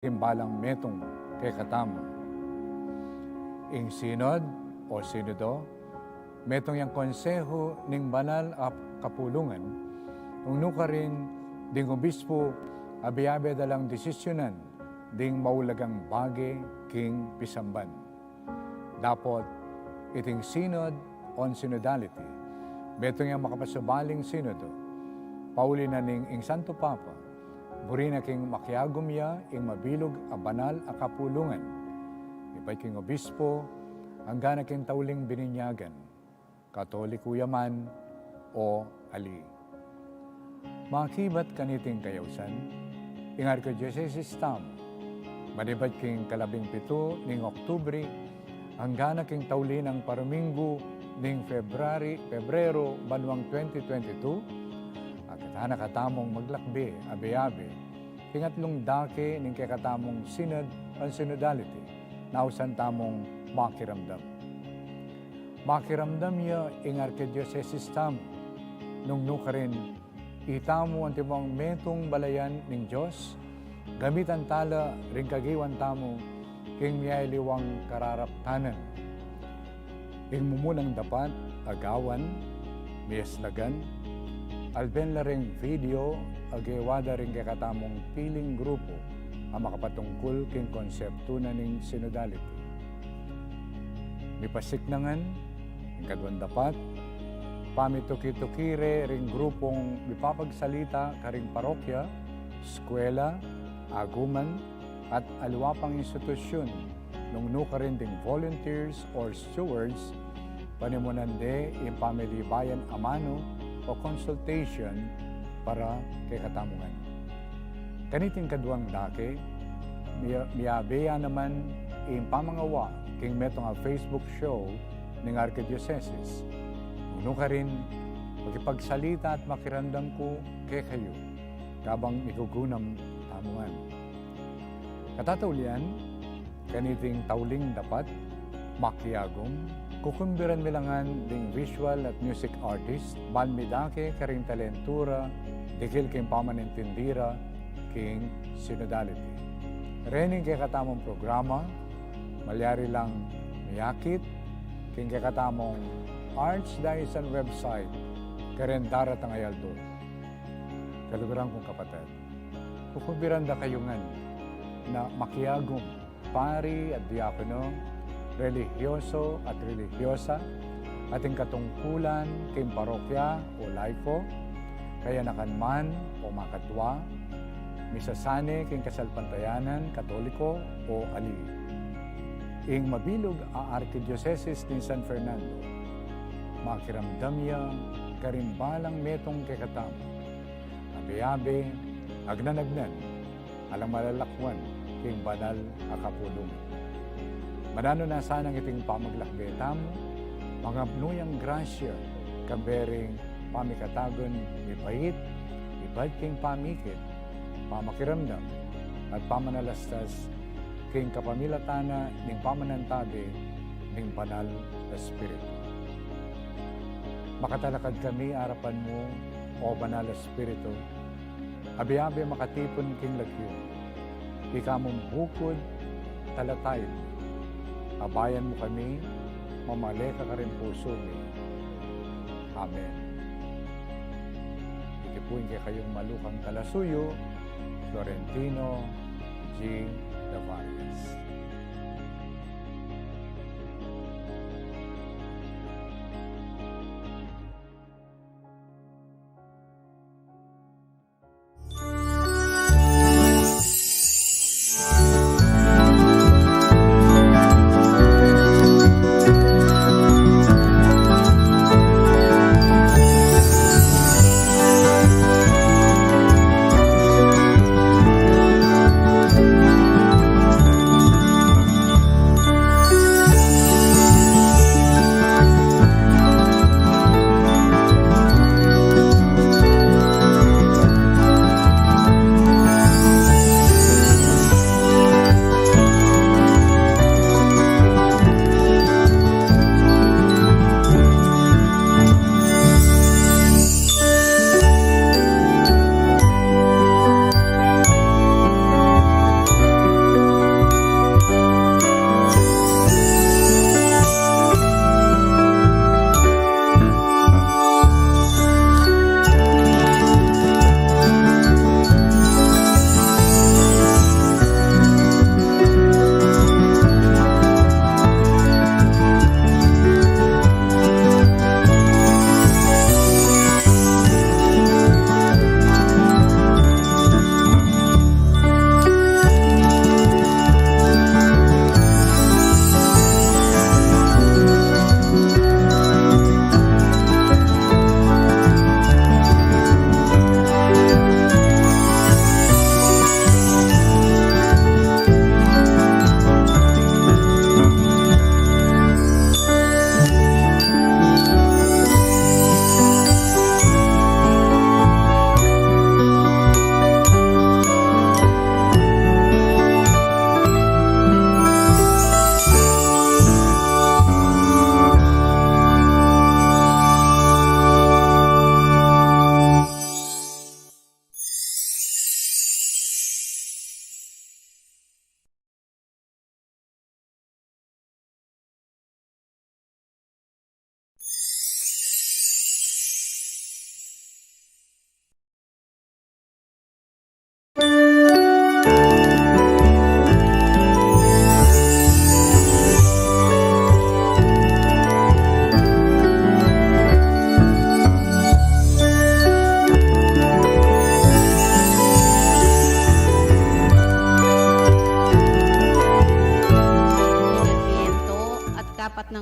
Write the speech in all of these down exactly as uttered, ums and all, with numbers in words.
king balang metung kekatamu. Ing Sinod o Sinodo, metung yang konsehu ning banal a kapulungan, nung nukarin ding obispu abe-abe da lang desisyunan ding maulagang bage king pisamban. Dapot, iting Synod on Synodality, metung yang makapasubaling Sinodo, pauli na ning ing Santo Papa, buri na king makiagum ya ing mabilug a banal a kapulungan, ibat king obispo, angga na king tauling bininyagan, Katoliko ya man o ali. Makibat kaniting kayausan, ing arkidiosesis tamu, manibat king kalabing pitu ning Oktubre, angga na king tauli nang paruminggu ning February, Pebrero, banuang twenty twenty-two, akit na katamung maglakbe abe-abe king atlung dake ning kekatamung Synod on Synodality, nausan tamung makiramdam. Makiramdam ya ing arkidiosesis tamu, nung nukarin itamu antimong metung balayan ning Dios, gamitan tala ring kagiwan tamu king mialiwang kararaptanan. Ing mumunang dapat a gawan, mislagan, alben la ring video a gewa da ring kekatamung piling grupu a makapatungkul king konseptu na ning synodality. Mipasiknangan, ing kaduang dapat, pamituki-tuki re ring grupung mipapagsalita karing parokya, eskwela, aguman, at aliwa pang institusyun, nung nukarin ding volunteers or stewards, panimunan de ing pamilibayan a manu o consultation para kekatamu ngan. Kaniting kaduang dake, mia-, miabe ya naman ing pamangawa king metung a Facebook show ning arkidiosesis. Nung nukarin, makipagsalita at makiramdam ku kekayu, kabang migugunam tamu ngan. Katataulian, kaniting tauling dapat, makiagum, kukumbiran mi la ngan ding visual at music artist, ban midake karing talentu ra, dikil king pamanintindi ra king synodality. Rening kekatamung programa, malyari lang miakit king kekatamung Archdiocesan website, karin daratang a aldo. Kaluguran kung kapatad, kukumbiran da kayu ngan na makiagum, pari at diakono, relihiyoso at relihiyosa, ating katungkulan king parokya o laiko, kayanakan man o makatwa, misasane king kasalpantayanan Katoliko o ali. Ing mabilug a arkidiosesis ning San Fernando, makiramdam ya karing balang metung kekatamu. Abe-abe, agnan-agnan, alang malalakwan king banal a kapulungan. Mananu na sanang iting pamaglakbe tamu, mangapnu yang grasya, kambe ring pamikatagun mibait, ibat king pamikit, pamakiramdam, at pamanalastas king kapamilatan na ning pamanantabe ning Banal a Espiritu. Makatalakad kami arapan mu, O Banal a Espiritu, abe-abe makatipun king lagyu, ika mung bukud, talatayud, abayan mu kami, mamale ka karin pusu mi. Amen. Iti pu ing kekayung malukang talasuyu, Florentino G. Davarias.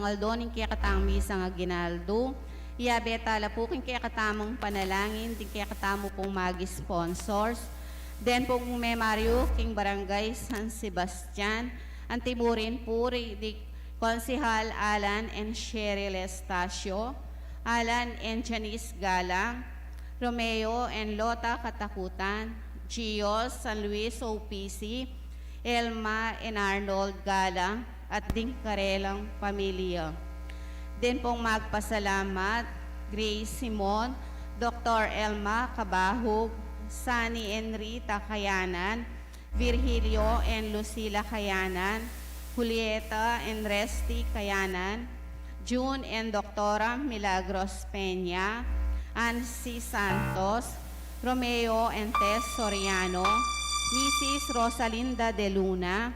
Aldo ning kekatamung misang aguinaldo. Iyabe tala pu king kekatamung panalangin ding kekatamu pung mag-sponsors. Den pung memaryu king Barangay San Sebastian, anti mu rin pu ri di Konsehal Alan and Cheryl Estacio, Alan and Janice Galang, Romeo and Lota Katakutan, Gios San Luis O P C, Elma and Arnold Galang, at ding karelang pamilya. Den pung magpasalamat, Grace Simon, Doktor Elma Cabahug, Sunny and Rita Kayanan, Virgilio and Lucila Kayanan, Julieta and Resty Kayanan, June and Doktora Milagros Peña, Ansi Santos, Romeo and Tess Soriano, Missus Rosalinda De Luna,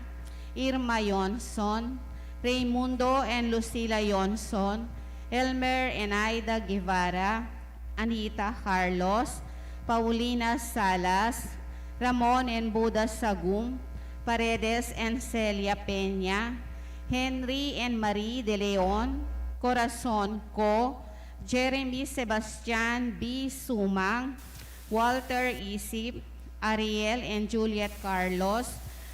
Irma Yonson, Raymundo and Lucila Yonson, Elmer and Aida Guevara, Anita Carlos, Paulina Salas, Ramon and Buda Sagum, Paredes and Celia Peña, Henry and Marie De Leon, Corazon Co, Jeremy Sebastian B Sumang, Walter Isip, Ariel and Juliet Carlos,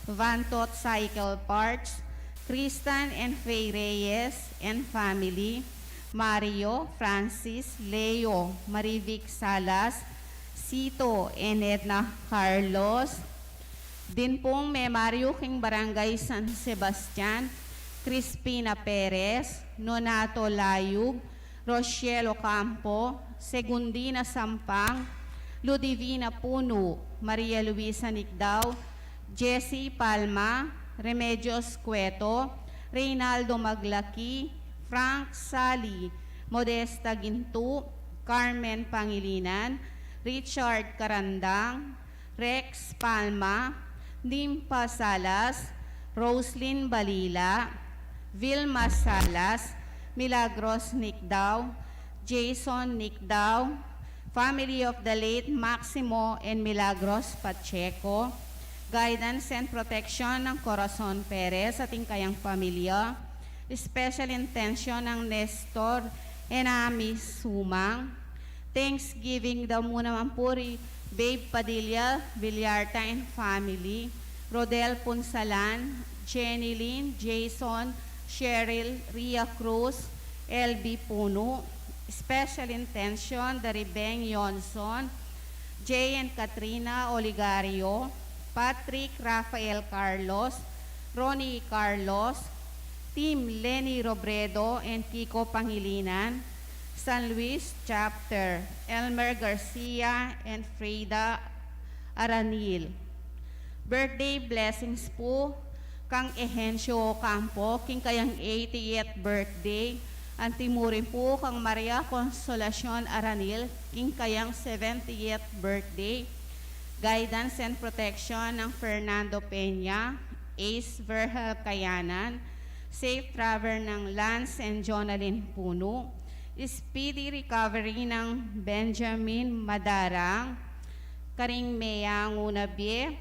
Vantot Cycle Parts, Tristan and Faye Reyes and family, Mario, Francis, Leo, Marivic Salas, Sito and Edna Carlos. Din pung memaryu king Barangay San Sebastian, Crispina Perez, Nonato Layug, Rochelle Ocampo, Segundina Sampang, Ludivina Punu, Maria Luisa Nicdao, Jessie Palma, Remedios Cueto, Reynaldo Maglaki, Frank Sali, Modesta Gintu, Carmen Pangilinan, Richard Carandang, Rex Palma, Nimpa Salas, Roslyn Balila, Vilma Salas, Milagros Nicdao, Jason Nicdao, family of the late Maximo and Milagros Pacheco, guidance and protection ng Corazon Perez at ing kayang pamilya, special intention ng Nestor and Ami Sumang, Thanksgiving daw mu naman pu ri Babe Padilla, Villarta and family, Rodel Punsalan, Jenny Lynn, Jason, Cheryl, Ria Cruz, L B Punu, special intention da ri Beng Yonson, Jay and Katrina Oligario, Patrick Rafael Carlos, Ronnie Carlos, Team Lenny Robredo and Kiko Pangilinan, San Luis Chapter, Elmer Garcia and Frida Aranil. Birthday blessings pu kang Ehencio Ocampo king kayang eightieth birthday, anti mu rin pu kang Maria Consolacion Aranil king kayang seventieth birthday, guidance and protection ng Fernando Peña, Ace Vergel Kayanan, safe travel ng Lance and Jonalyn Punu, speedy recovery ng Benjamin Madarang, karing meyangu na bie,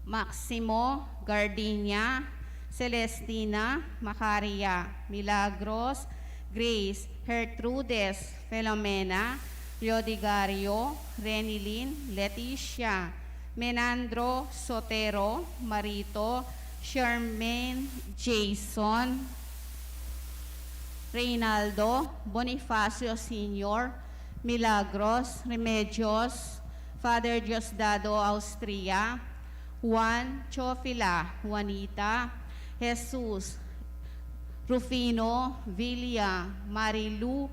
Maximo, Gardenia, Celestina, Macaria, Milagros, Grace, Gertrudes, Filomena, Leodigario, Renilyn, Leticia, Menandro, Sotero, Marito, Charmaine, Jason, Reynaldo, Bonifacio Senior, Milagros, Remedios, Father Diosdado Austria, Juan, Chofila, Juanita, Jesus, Rufino, Villa, Marilu,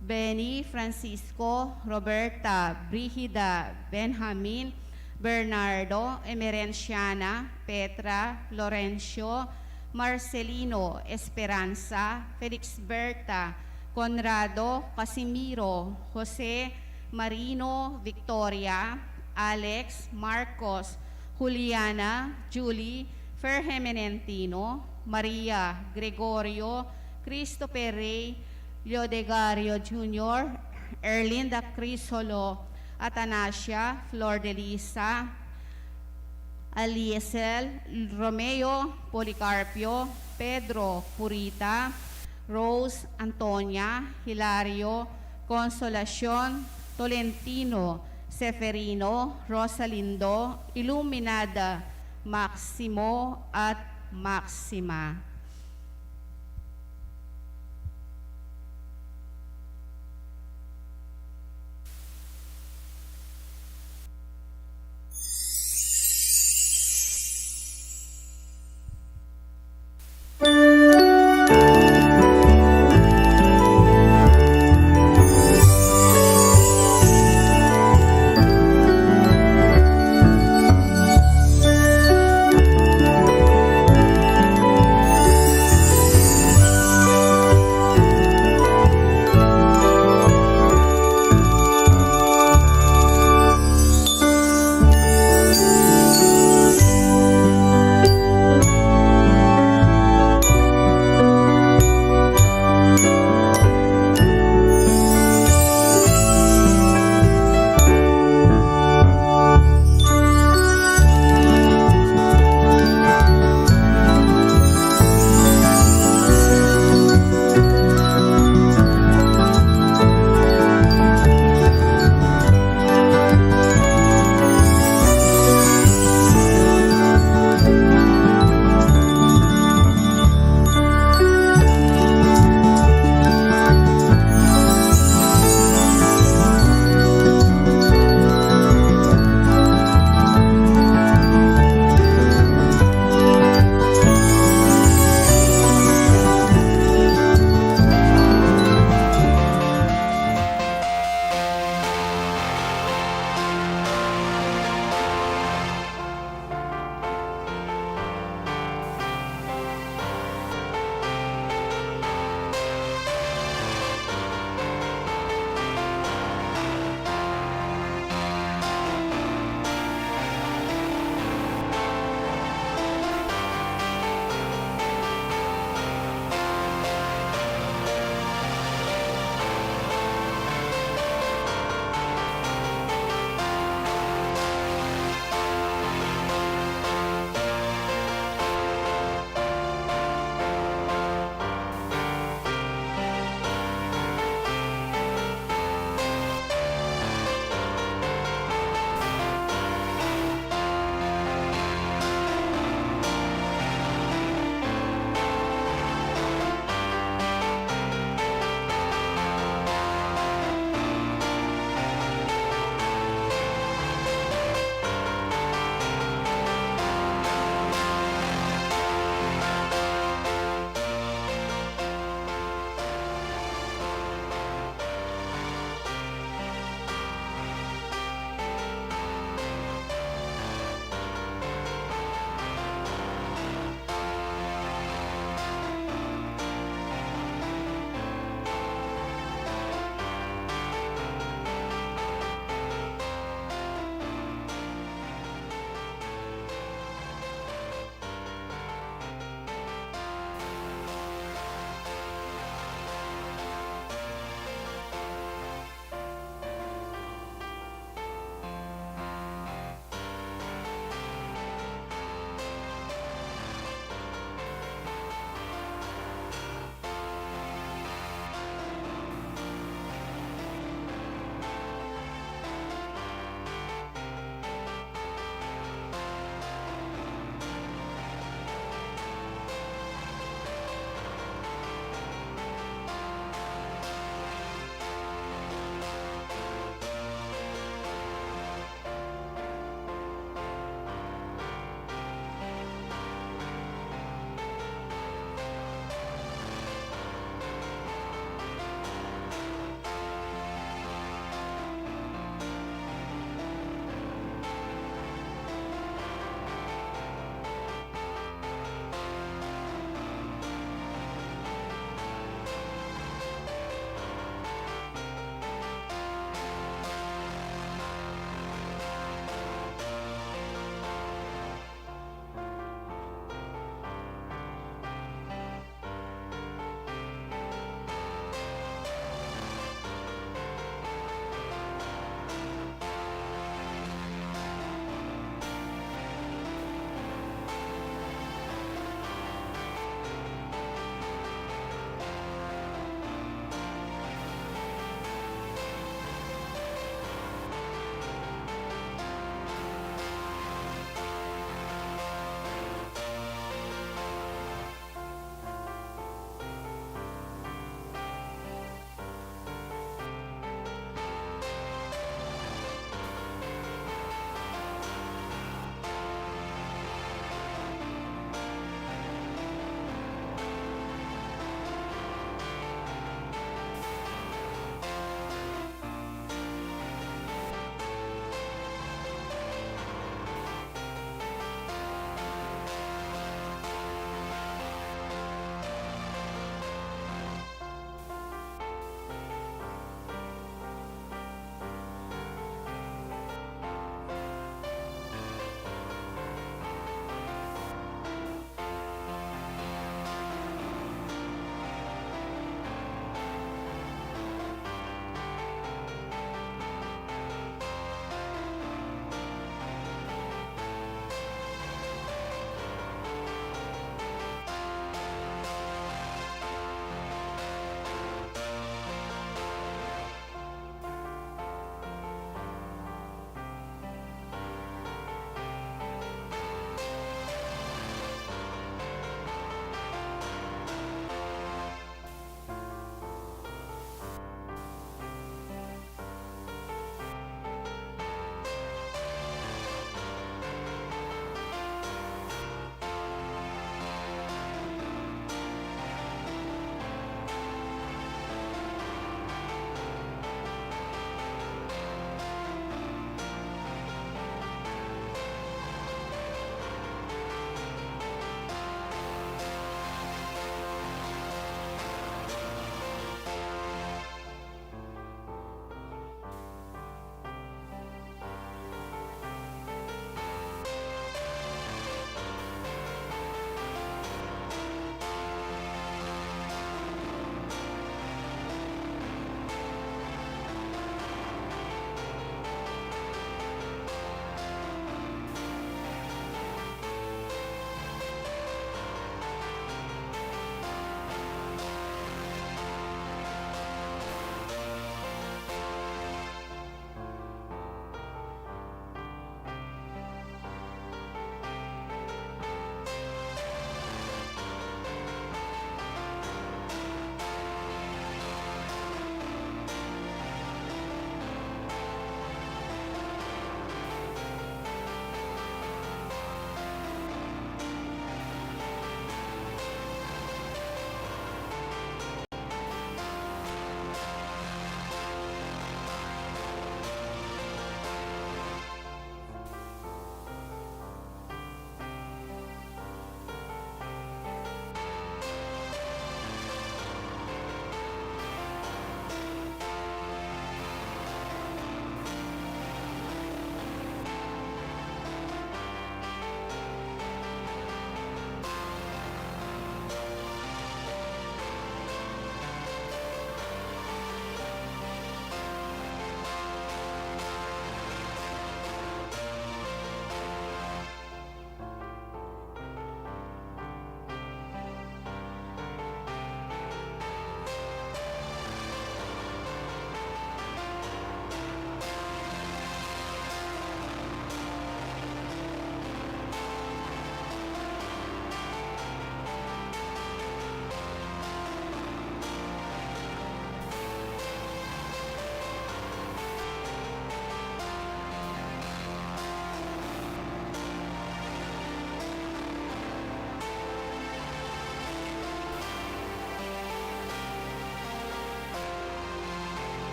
Benny, Francisco, Roberta, Brigida, Benjamin, Bernardo, Emerenciana, Petra, Lorencio, Marcelino, Esperanza, Felixberta, Conrado, Casimiro, Jose, Marino, Victoria, Alex, Marcos, Juliana, Julie, Ferhemenentino, Maria, Gregorio, Christopher Rey, Leodegario Junior, Erlinda Crisolo, Atanasia, Flor de Lisa, Aliesel, Romeo, Policarpio, Pedro, Purita, Rose, Antonia, Hilario, Consolacion, Tolentino, Seferino, Rosalindo, Iluminada, Maximo, at Maxima.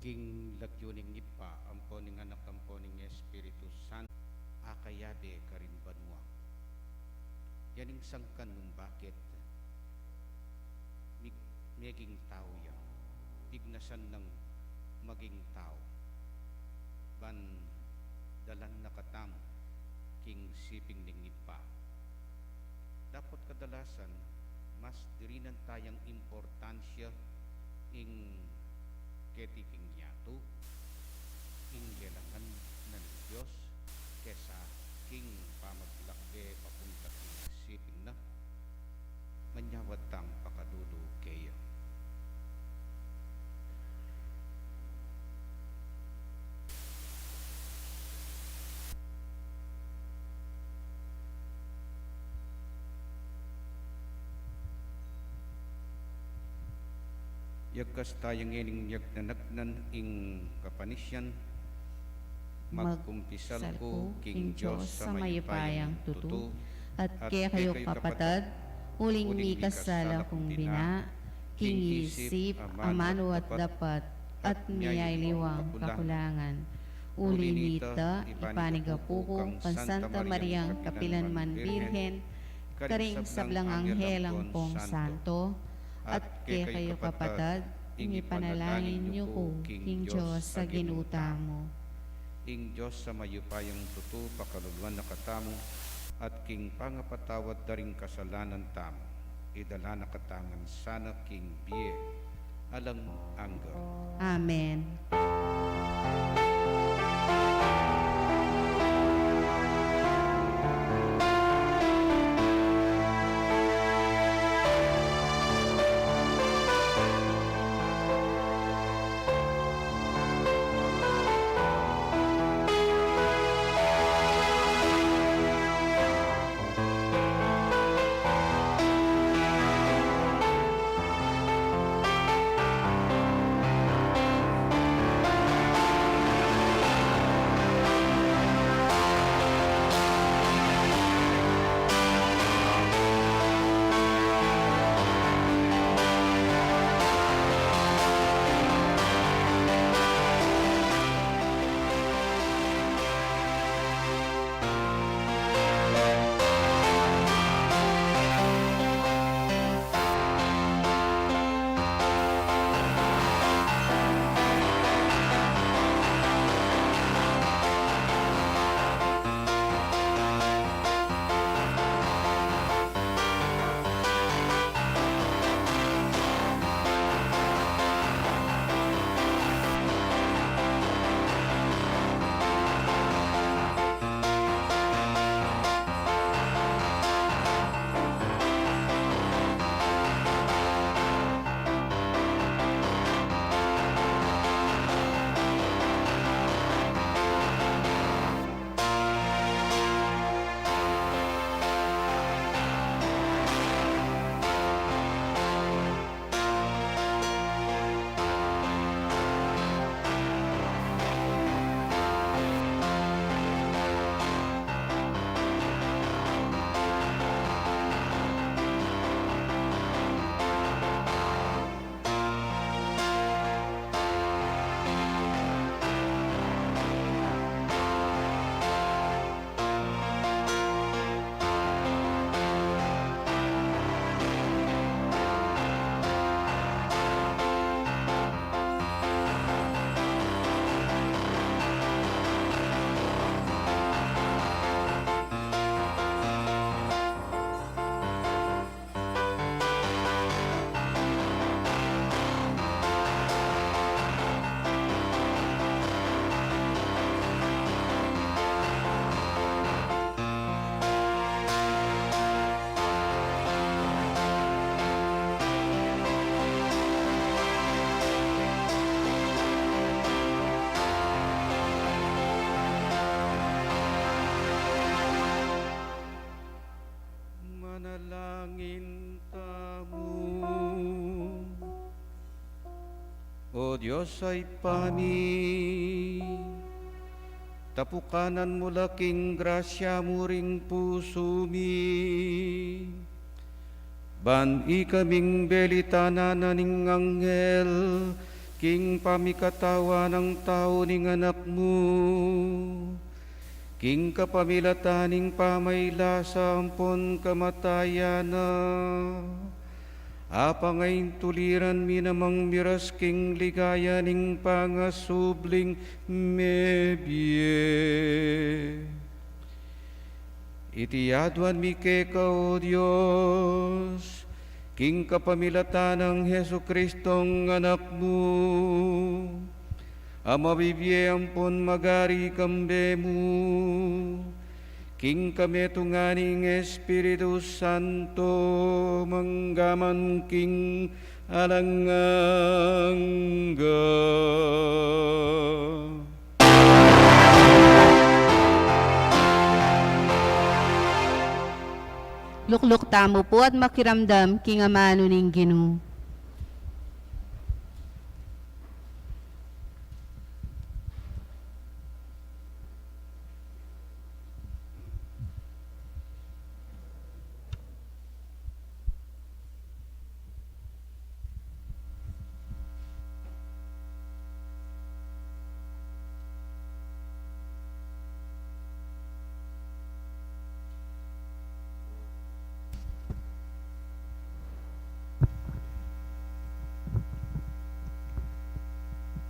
King lagyu ning Ibpa, ampo ning Anak, ampo ning Espiritu Santo, akayabe karin banua. Yan ing sangkan nung bakit mi-, meging tau ya, dignasan nang maging tau, ban dalan na katamu king siping ning Ibpa. Dapot kadalasan, mas dirinan tayang importansya ing keti king yatu, ing lelangan na ning Dios, kesa king pamaglakbe papunta king siping na. Manyawad tang pakalulu keya. Yagkas taya ngening miyagnanagnan ing kapanisian, magkumpisal ku king Dios a mayupayang tutu, at kekayu kapatad, uling mikasala kung bina, king isip, amanu at dapat, at miyaliwang kakulangan. Uli nita, ipanigapu ku kang Santa Mariang kapilan man Birhen, karing sablang anghel ampong santo, at kekayu kapatad, ing ipanalangin yu ku king Dios a Ginu tamu. Ing Dios a mayupayang tutu pakaluluan na katamu, at king pangapatawad da ring kasalanan tamu, idala na katamu ngan sana king bie alang angga. Amen. Manalangin tamu. O Dios a Ibpa mi, tapukanan mu la king grasya mu ring pusu mi, ban ikaming belitanan na ning anghel King pamikatawan nang tau ning Anak mu, king kapamilatan ning pamailasa ampon kamatayan na, apangaintuliran mi namang miras king ligaya ning pangasubling mebie. Iti aduan mi keka, O Dios, king kapamilatan nang Jesucristong Anak mu, a mabibie ampon magari kambe mu, king kametungan ning Espiritu Santo, mangga man king alang angga. Lukluk tamu pu at makiramdam king amanu ning Ginu.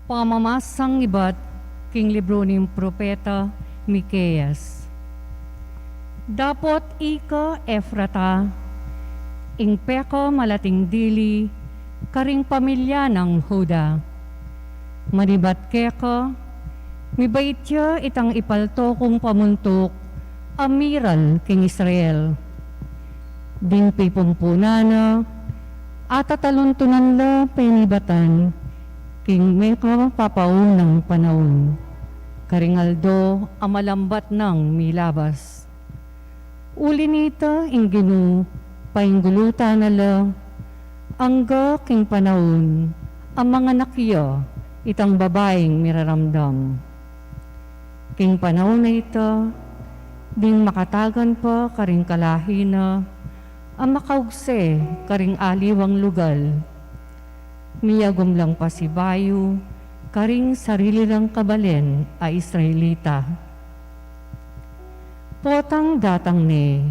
Pamamasang ibat king libru ning propeta Miqueas. Dapot ika, Efrata, ing peka malating dili karing pamilya nang Juda. Manibat keka, mibait ya itang ipalto kung pamuntuk a miral king Israel. Ding pipumpunan na, atataluntunan la penibatan king mekapapaunang panaun, karing aldo a malambat nang milabas. Uli nita ing Ginu painggulutan na la angga king panaun a manganak ya itang babaing miraramdam. King panaun a ita, ding makatagan pa karing kalahi na a makaugse karing aliwang lugal, miyagum lang pasibayu karing sarili lang kabalen a Israelita. Potang datang ne,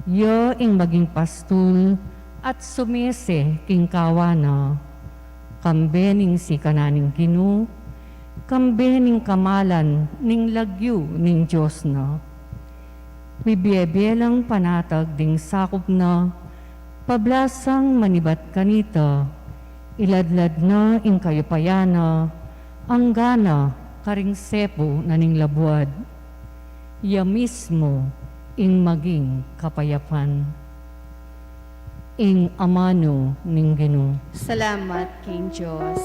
ya ing maging pastul at sumese king kawan na, kambe ning sikanan ning Ginu, kambe ning kamalan ning lagyu ning Dios na. Bibie-bie lang panatag ding sakup na, pablasang manibat kanita, iladlad na ing kayupayan na, angga na karing sepu na ning labuad. Ya mismu ing maging kapayapan. Ing amanu ning Ginu. Salamat king Dios.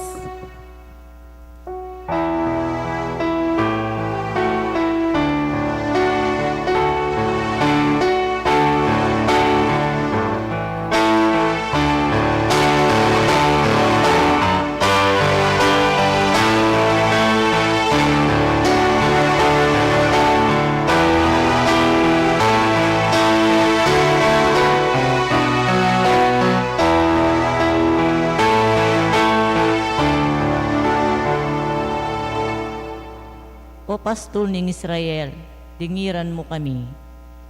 O pastul ning Israel, dingiran mu kami.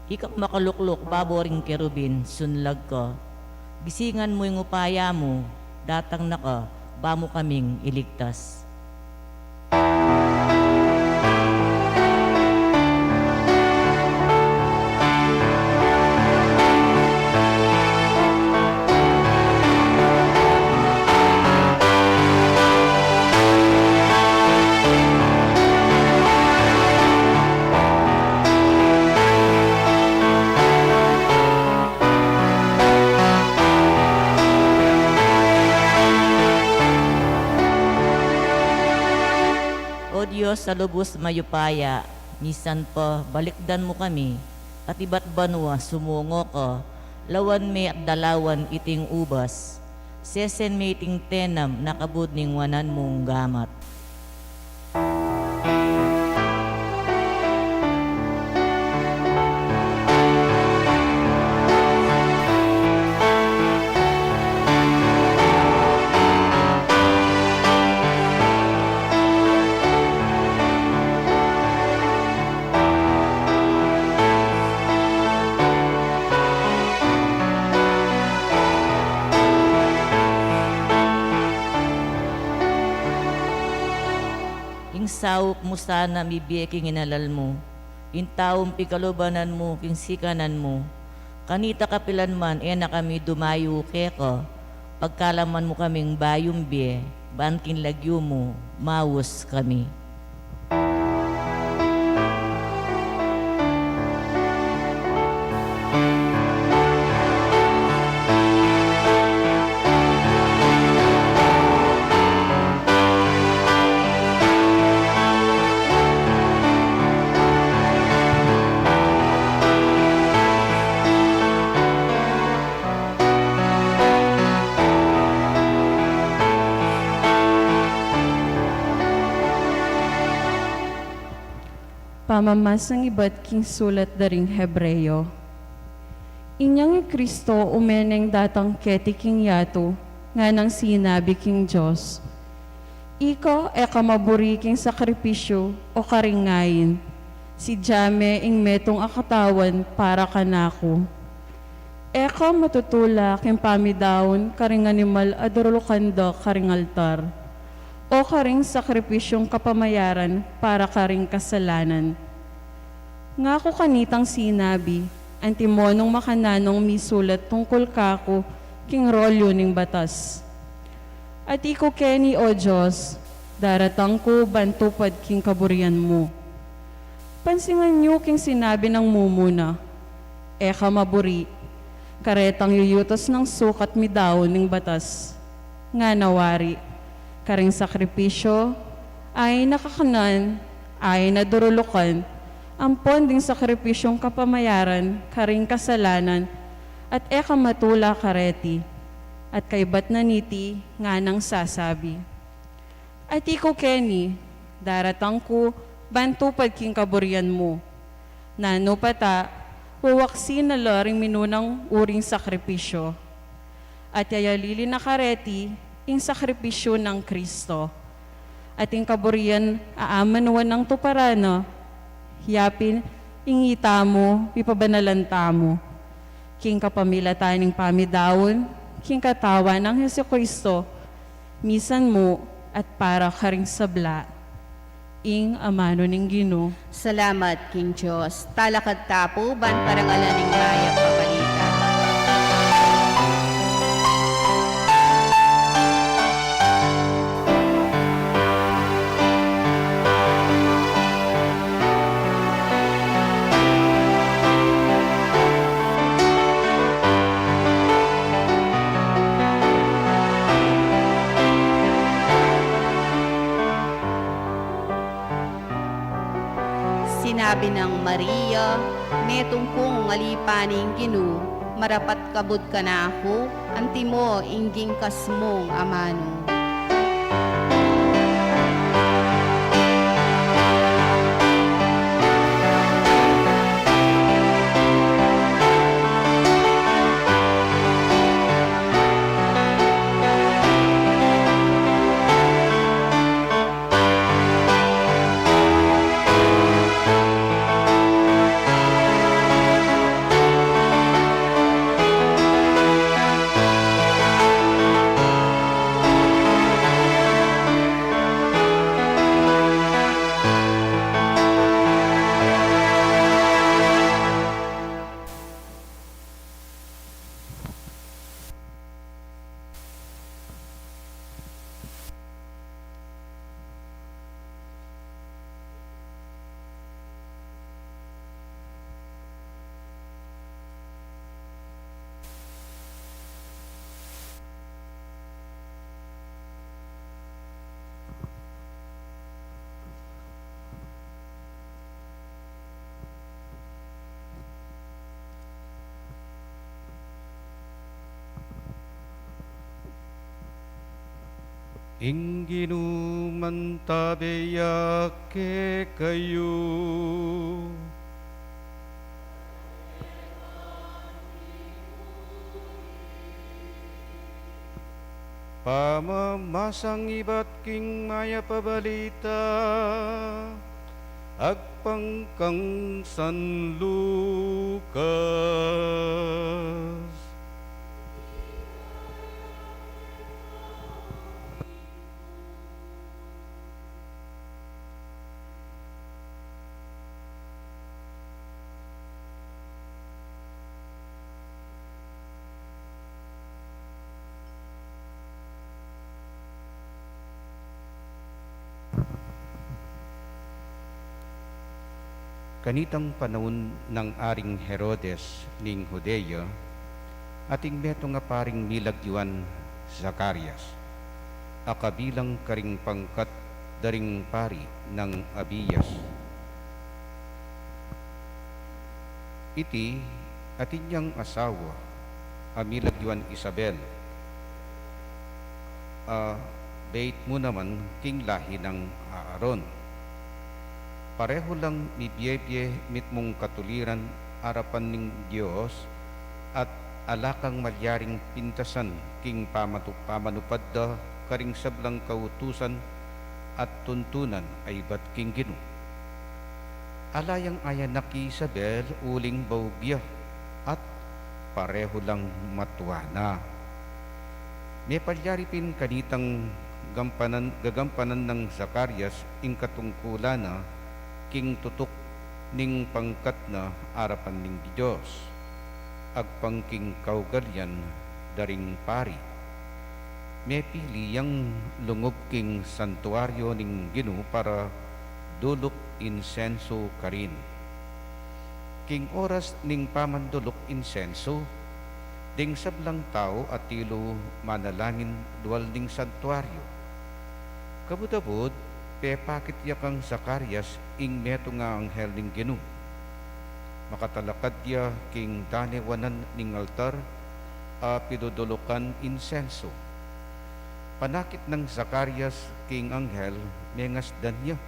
Ikang makalukluk babo ring kerubin, sunlag ka. Gisingan mu ing upaya mu, datang na ka, ba mu kaming iligtas. O Dios a lubus mayupaya, misan pa balikdan mu kami, at ibat banua sumungo ka, lawan me at dalawan iting ubas, sesen me iting tenam na kabud ning wanan mung gamat. mu sana mibie king inalal mu, ing taung pigkalubanan mu king sikanan mu. Kanita kapilan man e na kami dumayu keka, pagkalaman mu kaming bayung bie, ban king lagyu mu, maus kami. Pamamasang ibat king sulat da ring Hebreo. Inyang i Kristo ume neng datang keti king yatu, nganang sinabi king Dios, "Ika e ka maburi king sakripisyu o karing ain, sidya me ing metung a katawan para kanaku. E ka matutula king pamidaun karing animal a durulukan da karing altar, o karing sakripisyung kapamayaran para karing kasalanan." Ngaku kanitang sinabi, antimo nung makananung misulat tungkul kaku king rolyu ning batas. Ati ku keni, O Dios, daratang ku ban tupad king kaburian mu. Pansingan yu king sinabi nang mumuna, "E ka maburi," karetang yuyutus nang sukat midaun ning batas. Ngana wari, karing sakripisyu, ain a kakanan, ain a durulukan, ampon ding sakripisyung kapamayaran karing kasalanan, at e ka matula kareti. At kaybat na niti, nganang sasabi, "Ati ku keni, daratang ku ban tupad king kaburian mu." Nanu pa ta, wawaksin na la ring minunang uring sakripisyu. At yayalili na kareti ing sakripisyu nang Kristo. At ing kaburian a amanuan nang tuparan na, yapin ing itamu, ipabanalan tamu king kapamilatan ning pamidaun king katawan nang Jesucristo, misan mu at para karing sabla. Ing amanu ning Ginu. Salamat king Dios. Talakad ta pu ban parangalan ing mayap a balita. Sinabi nang Maria, "Metung kung alipan ning Ginu, marapat kabud kanaku, antimo ing gingkas mung amanu." Ing Ginu mantabe ya kekayu. Pamamasang ibat king mayap a balita agpang kang San Lucas. Kanitang panaun nang Aring Herodes ning Judea, ating metung a paring milagyuan Zacarias, a kabilang karing pangkat da ring pari nang Abias. Iti, atin yang asawa, a milagyuan Isabel, a beit mu naman king lahi nang Aaron. Pareho lang mibiebie mitmung katuliran arapan ning Dios, at ala kang malyaring pintasan king pamatu-, pamanupad da karing sablang kautusan at tuntunan a ibat king Ginu. Ala yang ayanak i Isabel uling baub ya, at pareho lang matua na. Mepalyari pin kanitang gampanan, gagampanan nang Zacarias ing katungkulan na king tutuk ning pangkat na arapan ning Dios, agpang king kaugalian da ring pari. Mepili yang lungub king santuaryo ning Ginu para duluk insensu karin. King oras ning pamanduluk insensu, ding sablang tau atilu manalangin dual ning santuaryo. Kabud-abud, pepakit ya kang Zacarias ing metung a anghel ning Ginu. Makatalakad ya king danewanan ning altar a pidudulukan insensu. Panakit nang Zacarias king anghel, mengasdan ya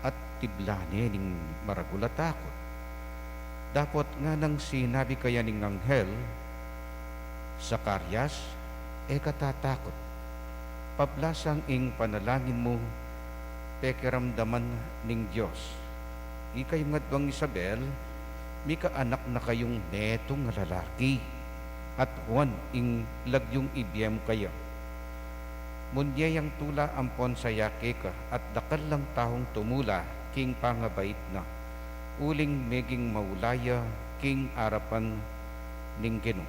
at tibla ne ning maragul a takut. Dapot nganang sinabi kaya ning anghel, "Zacarias, e ka tatakut. Pablasang ing panalangin mu, pekiramdaman ning Dios. Ikayung adwang Isabel, mikaanak na kayung metung a lalaki, at Juan ing lagyung ibie mu kaya. Munye yang tula ampon saya keka, at dakal lang taung tumula king pangabait na, uling meging maula ya king arapan ning Ginu.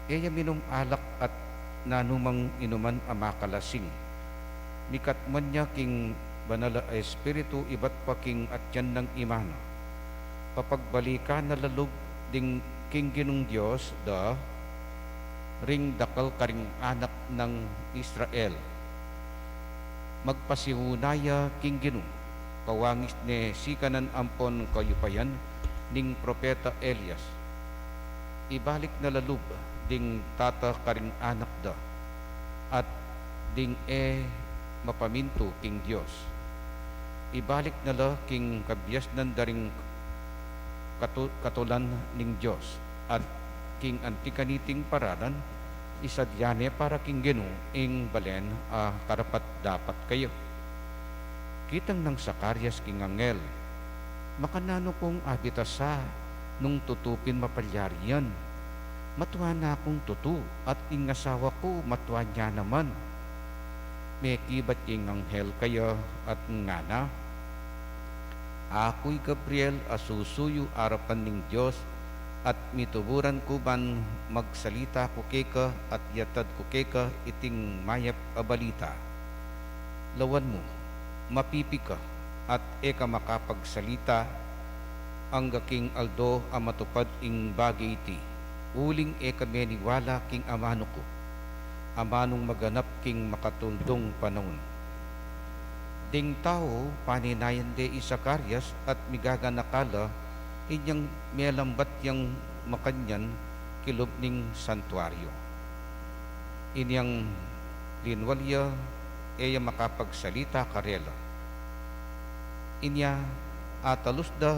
E ya minum alak at nanumang inuman a makalasing. Mikatman ya king Banal a Espiritu ibat pa king atian nang ima na. Papagbalikan na la lub ding king Ginung Dios da ring dakal karing anak nang Israel. Magpasiuna ya king Ginu, kawangis ne sikanan ampon kayupayan ning propeta Elias. Ibalik na la lub ding tata karing anak da, at ding e mapamintu king Dios. Ibalik na la king kabiasnan da ring katu-, katulan ning Dios, at king anti kaniting paralan, isadya ne para king Ginu ing balen a karapat-dapat kaya." Kitang nang Zacarias king anghel, "Makananu kung abitasa nung tutu pin mapalyari yan? Matua na kung tutu, at ing asawa ku matua na naman." Mekibat ya ing anghel kaya at ngana, "Aku i Gabriel a susuyu arapan ning Dios, at mituburan ku ban magsalita ku keka at yatad ku keka iting mayap a balita. Lawan mu, mapipi ka, at e ka makapagsalita angga king aldo a matupad ing bage iti, uling e ka meniwala king amanu ku, amanung maganap king makatuldung panaun." Ding tau, paninayan de i Zacarias at migaganaka la, inyang melambat yang makanyan kilub ning santuaryo. Inyang linwal ya, e ya makapagsalita karela. Inya atalus da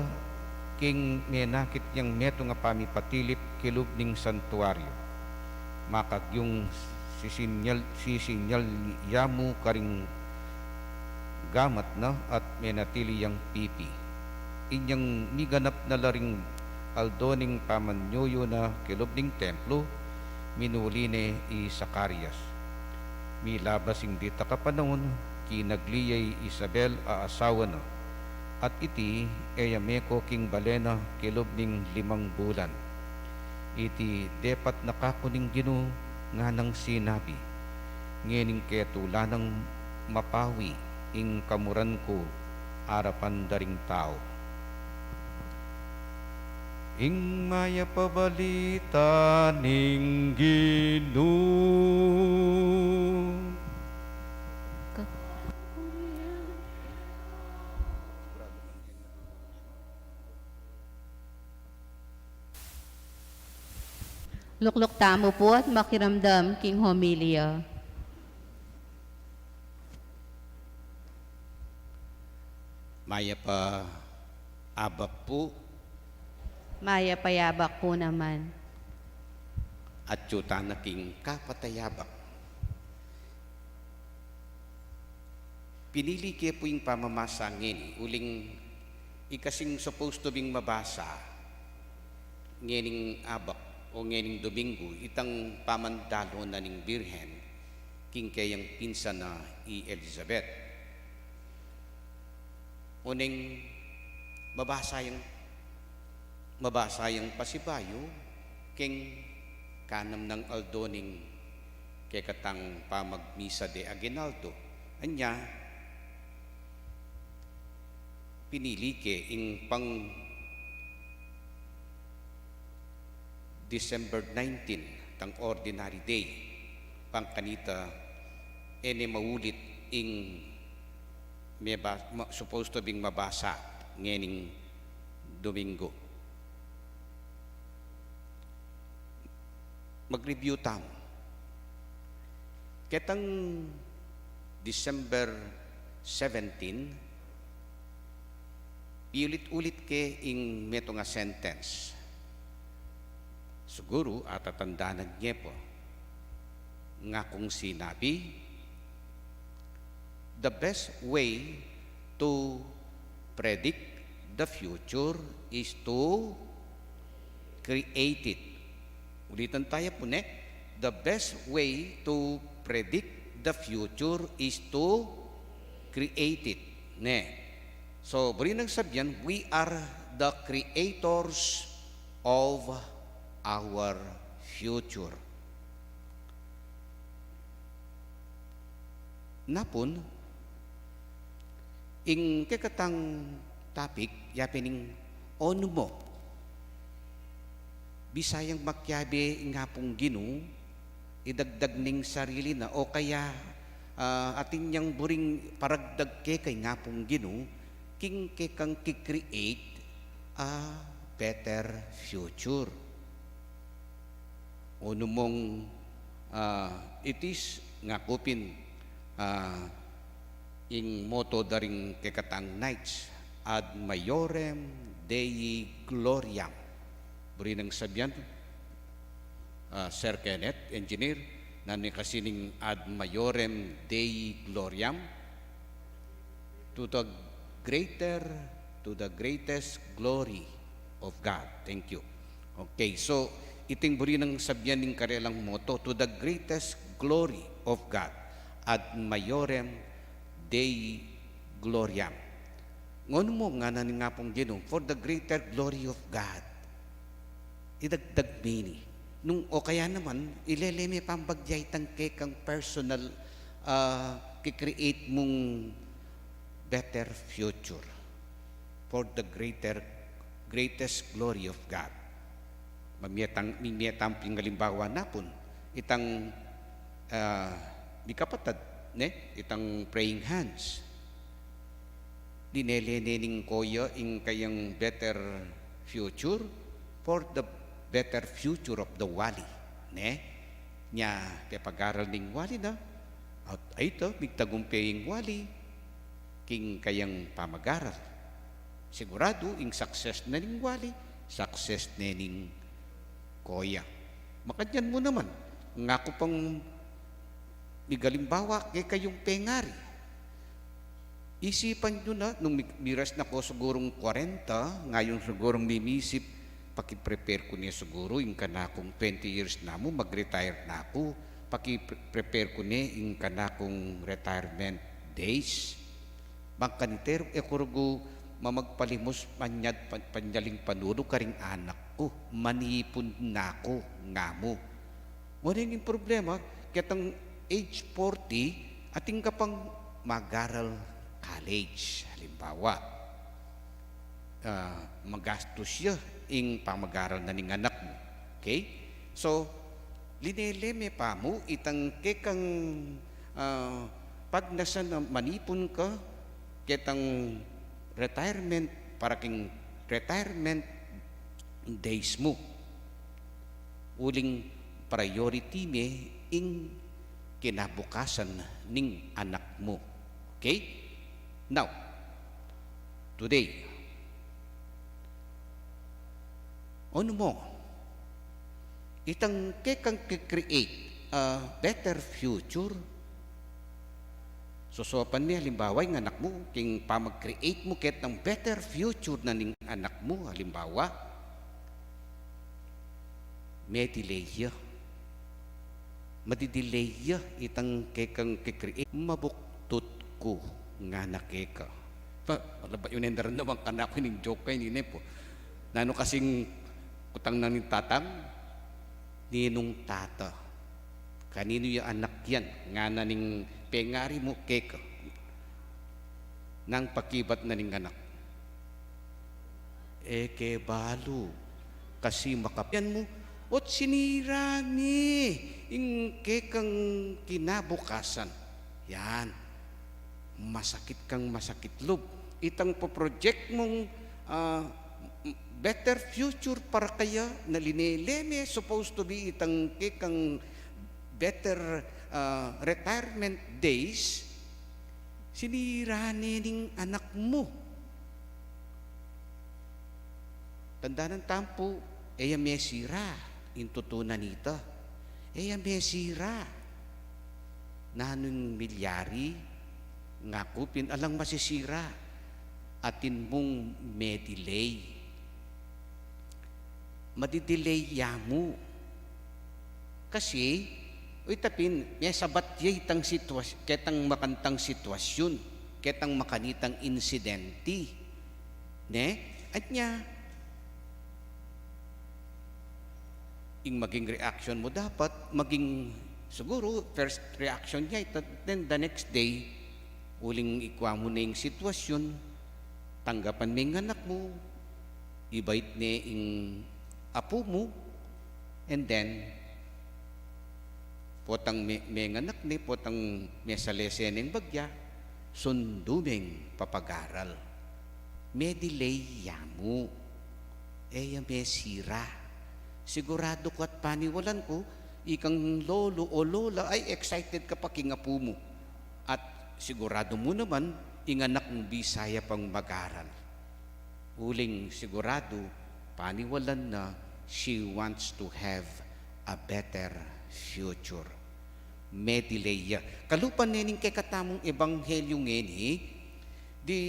king menakit yang metung a pamipatilip kilub ning santuaryo. Makagyung sisinyal, sisinyal ya mu karing gamat na at menatili yang pipi. Inyang miganap na la ring aldo ning pamanyuyu na kilub ning templo, minuli ne i Zacarias. Milabas ing ditak a panaun, kinagli ya i Isabel a asawa na, at iti e ya meko king bale na kilub ning limang bulan. Iti depat na kaku ning Ginu, nganang sinabi, ngening ketulanang mapawi ing kamuran ku arapan da ring tau. Ing mayap a balita ning Ginu. Lukluk tamu pu at makiramdam king homilya. Mayap a abak pu. Mayap a abak pu naman. Atyu tana king kapatayabak. Pinili ke pu ing pamamasa ngeni, uling ikasing supposed to bing mabasa ngening abak o ngening Domingo, itang pamandalu na ning Birhen king keyang pinsan a i Elizabeth. Oneng mabasa yang, mabasa yang pasibayu king kanam nang aldo ning kekatang pamagmisa de aguinaldo. Anya, pinili ke ing pang December nineteen, tang ordinary day. Pangkanita, e ne maulit ing meba-, ma-, supposed to bing mabasa ngening Domingo. Mag-review tamu. Ketang December seventeen, iulit-ulit ke ing metung a sentence. Siguru atatandanan ye pu. Ngakung sinabi, the best way to predict the future is to create it. Ulitan taya pu, ne? The best way to predict the future is to create it. Ne? So, buri nang sabyan, we are the creators of our future. Napun, ing kekatang topic, ya pin ing onu mo. Bisa yang makiabe ing Apung Ginu, idagdag ning sarili na, o kaya, ah, atin yang buring paragdag keka ing Apung Ginu, king kekang ki-create a better future. Onu mong, ah, itis, ngaku pin, ah, ing motto da ring kekatang Knights, Ad Maiorem Dei Gloriam. Buri nang sabyan, ah, Sir Kenneth, engineer, nanu ing kasi ning Ad Maiorem Dei Gloriam? To the greater, to the greatest glory of God. Thank you. Okay, so, iting buri nang sabyan ning karelang motto, to the greatest glory of God, Ad Maiorem Dei Gloriam. Ngonu mo ngana ning Apung Ginu, for the greater glory of God. Idagdag me ini. Nung o kaya naman, ilele me pang bagya itang kekang personal, ah, ki-create mung better future for the greater, greatest glory of God. Mamietang, mimietang pin alimbawa na pun, itang, ah, mikapatad, ne? Itang praying hands. Linele ne ning koya ing kayang better future for the better future of the wali, ne? Nya, pepagaral ning wali na, at ayta, migtagumpe ing wali, king kayang pamagaral. Siguradu, ing success na ning wali, success ne ning koya. Makanyan mu naman, ngaku pang migalimbawa kekayung pengari. Isipan yu na, nung mi-, miras na ku sigurung kwarenta, ngayun sigurung mimisip, paki-prepare ku ne siguru, ing kanakung twenty years na mu, mag-retire na ku, paki-pre-, prepare ku ne, ing kanakung retirement days. Bang kanita, e ku rugu mamagpalimus panyad, pa-, panyaling panulu karing anak ku, manipun na ku, ngamu. Ngunit ing problema, ketang age forty, atin ka pang mag-aral college, halimbawa. ah, magastus ya ing pamagaral na ning anak mu. Okay? So, linele me pa mu itang kekang, ah, pagnasan a manipun ka ketang retirement, para king retirement days mu. Uling priority me ing kinabukasan ning anak mu. Okay? Now, today, onu mo, itang kekang ki-create a better future, sosopan me, halimbawa, ing anak mu, king pamag-create mu ketang better future na ning anak mu, halimbawa, me-delay ya. Madi-delay ya itang kekang ki-create. Mabuktut ku, ngana keka. Pa, ala, ba yu neng daramdaman? Kanaku ning joke ini, ne po. Nanu kasing kutang na ning tatang, ninung tata, kaninu ya anak yan? Ngana ning pengari mu keka. Nang pakibat na ning anak, e ke balu, kasi makapian mu, ot sinira ne ing kekang kinabukasan. Yan. Masakit kang masakit lub. Itang po-project mung, ah, better future para kaya, na linele me supposed to be itang kekang better, ah, retirement days, sinira ne ning anak mu. Tandanan tampu, e ya mesira ing tutu na nita. E ya mesira. Nanu ing milyari? Ngaku pin alang masisira. Atin mung me-delay. Madi-delay ya mu. Kasi, o, ita pin, mesabat ya itang sitwas-, ketang makantang sitwasyun, ketang makanitang insidente. Ne? At nya, ing maging reaction mu dapat, maging, siguru, first reaction ya ita, then the next day, uling ikwa mu ne ing sitwasyun, tanggapan me ing anak mu, ibait ne ing apu mu, and then, potang me-, menganak ne, potang mesalese ne ing bagya, sundu meng papagaral. Me-delay ya mu. E ya mesira. Siguradu ku at paniwalan ku, ikang lolo o lola ay excited ka pa king apu mu. At siguradu mu naman, ing anak mu bisa ya pang mag-aral. Uling siguradu, paniwalan na, she wants to have a better future. Me-delay ya. Kalupa ne ning kekatamung ebanghelyu ngeni, di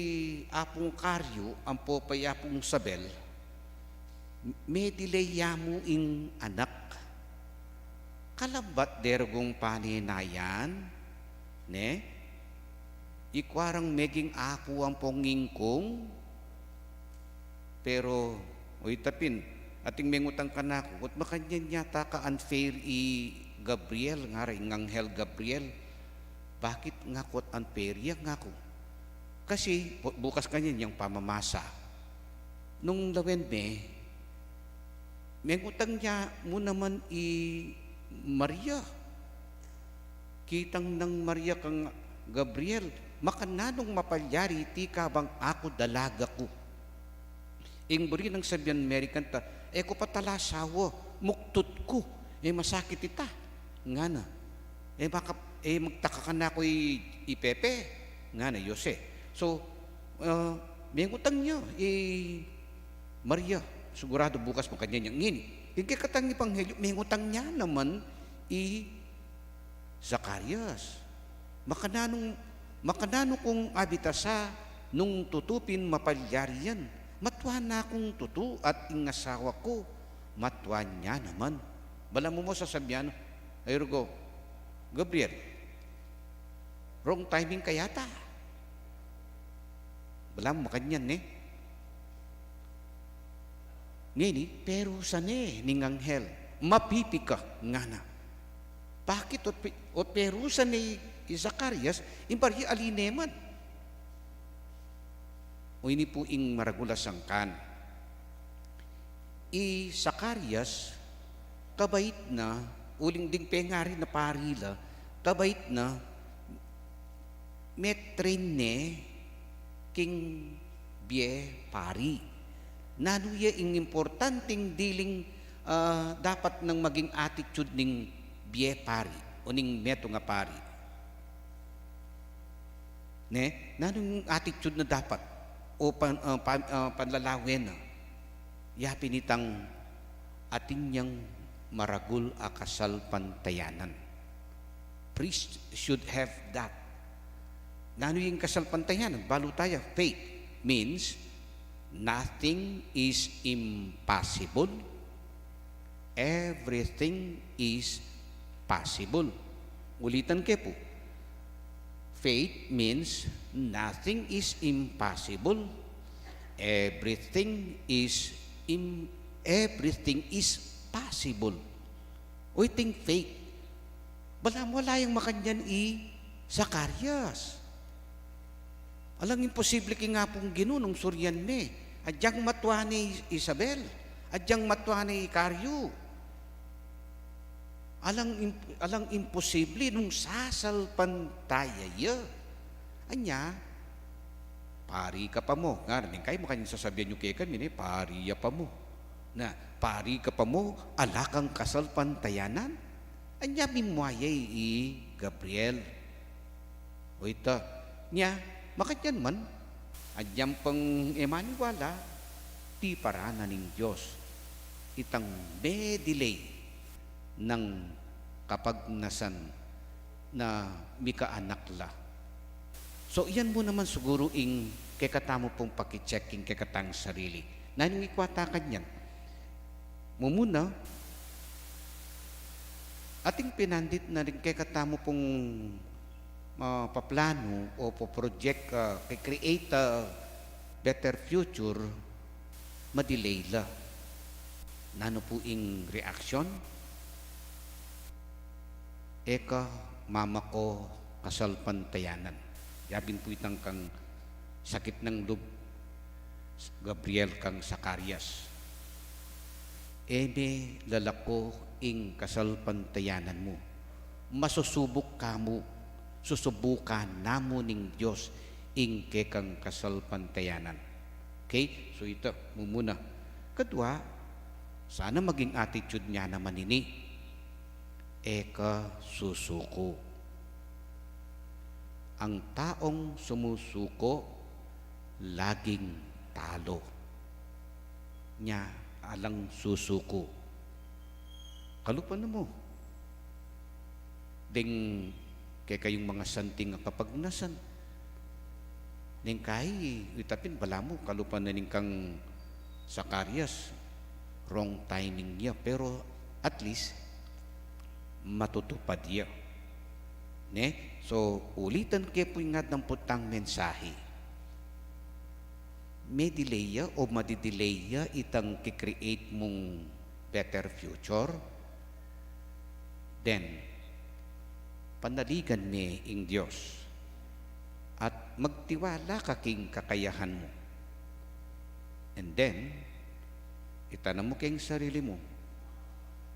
Apung Karyu ampo pa i Apung Sabel, me-delay ya mu ing anak. Kalambat de rugung paninayan, ne? Ikwa rang meging aku ampong ingkung, pero, o, ita pin, ating mengutang kanaku, ot makanyan yata ka-unfair i Gabriel, ngara, ing anghel Gabriel. Bakit, ngaku, ot unfair ya, ngaku? Kasi, bu-, bukas kanyan yang pamamasa. Nung lawen me, mengutang ya mu naman i Maria. Kitang nang Maria kang Gabriel, makananung mapalyari iti kabang aku dalaga ku. Ing buri nang sabian American ta, e ku pa tala asawa, muktut ku, e masakit ita, ngana. E makap-, e magtaka kanaku i, i Pepe, ngana, Jose. So, ah, mengutang ya i Maria, siguradu bukas makanyan ya. Ngeni, ing kekatang ebanghelyu, mengutang ya naman i Zacarias. Makananung, makananu kung abitasa nung tutu pin mapalyari yan? Matua na kung tutu at ing asawa ku, matua ya naman. Balamu mo sasabian, ay rugo, Gabriel, wrong timing ka yata. Balamu makanyan, ne? Ngeni, perusan ne ning anghel, mapipi ka, ngana. Bakit ot pe-, ot perusan ne i, i Zacarias, ing buri ali ne man. O ini pu ing maragul a sangkan. I Zacarias, kabait na, uling ding pengari na pari la, kabait na, metrain ne king bie pari. Nanu ya ing importanteng diling, ah, dapat nang maging attitude ning bie pari o ning metung a pari? Ne? Nanung attitude na dapat o pan, ah, pan, ah, panlalawen na? Ya pin itang atin yang maragul a kasalpantayanan. Priest should have that. Nanu ing kasalpantayanan? Balu taya, faith means nothing is impossible. Everything is possible. Ulitan ke pu. Faith means nothing is impossible. Everything is im-, everything is possible. O iting faith. Balamu ala yang makanyan i Zacarias. Alang imposible king Apung Ginu nung surian me. Agyang matua ne i Isabel. Agyang matua ne i Karyu. Alang imp-, alang imposible nung sasalpantaya ya. Anya, pari ka pa mu. Nga, ning kay makanyan sasabian yu kekami ne, pari ya pa mu. Na, pari ka pa mu, ala kang kasalpantayanan? Anya mimua ya i Gabriel. O ita, nya, makanyan man, agyang pang e maniwala, tiparan na ning Dios itang me-delay nang kapagnasan na mikaanak la. So, iyan mu naman siguru ing kekatamu pung paki-check ing kekatang sarili. Nanung ikwa ta kanyan? Mumuna, ating pinandit na ring kekatamu pung, ah, paplanu o po-project, ah, ke-create a better future, ma-delay la. Nanu pu ing reaksyon? E ka mamako kasalpantayanan. Ya pin pu itang kang sakit nang lub Gabriel kang Zacarias. E me lalako ing kasalpantayanan mu. Masusubuk ka mu, susubukan na mu ning Dios ing kekang kasalpantayanan. Okay? So ita, mumuna. Kadua, sana maging attitude ne naman ini. E ka susuko. Ang taong sumusuko, laging talo. Nya, alang susuko. Kalupa na mu. Deng kekayung mga santing a kapagnasan. Neng kai, ita pin balamu, kalupa na ning kang Zacarias, wrong timing ya, pero at least, matutupad ya. Ne? So, ulitan ke pu ing adang putang mensahe. Me-delay ya o madi-delay ya itang ke-create mung better future? Then, panaligan me ing Dios at magtiwala ka king kakayahan mu. And then, itanam mu king sarili mu,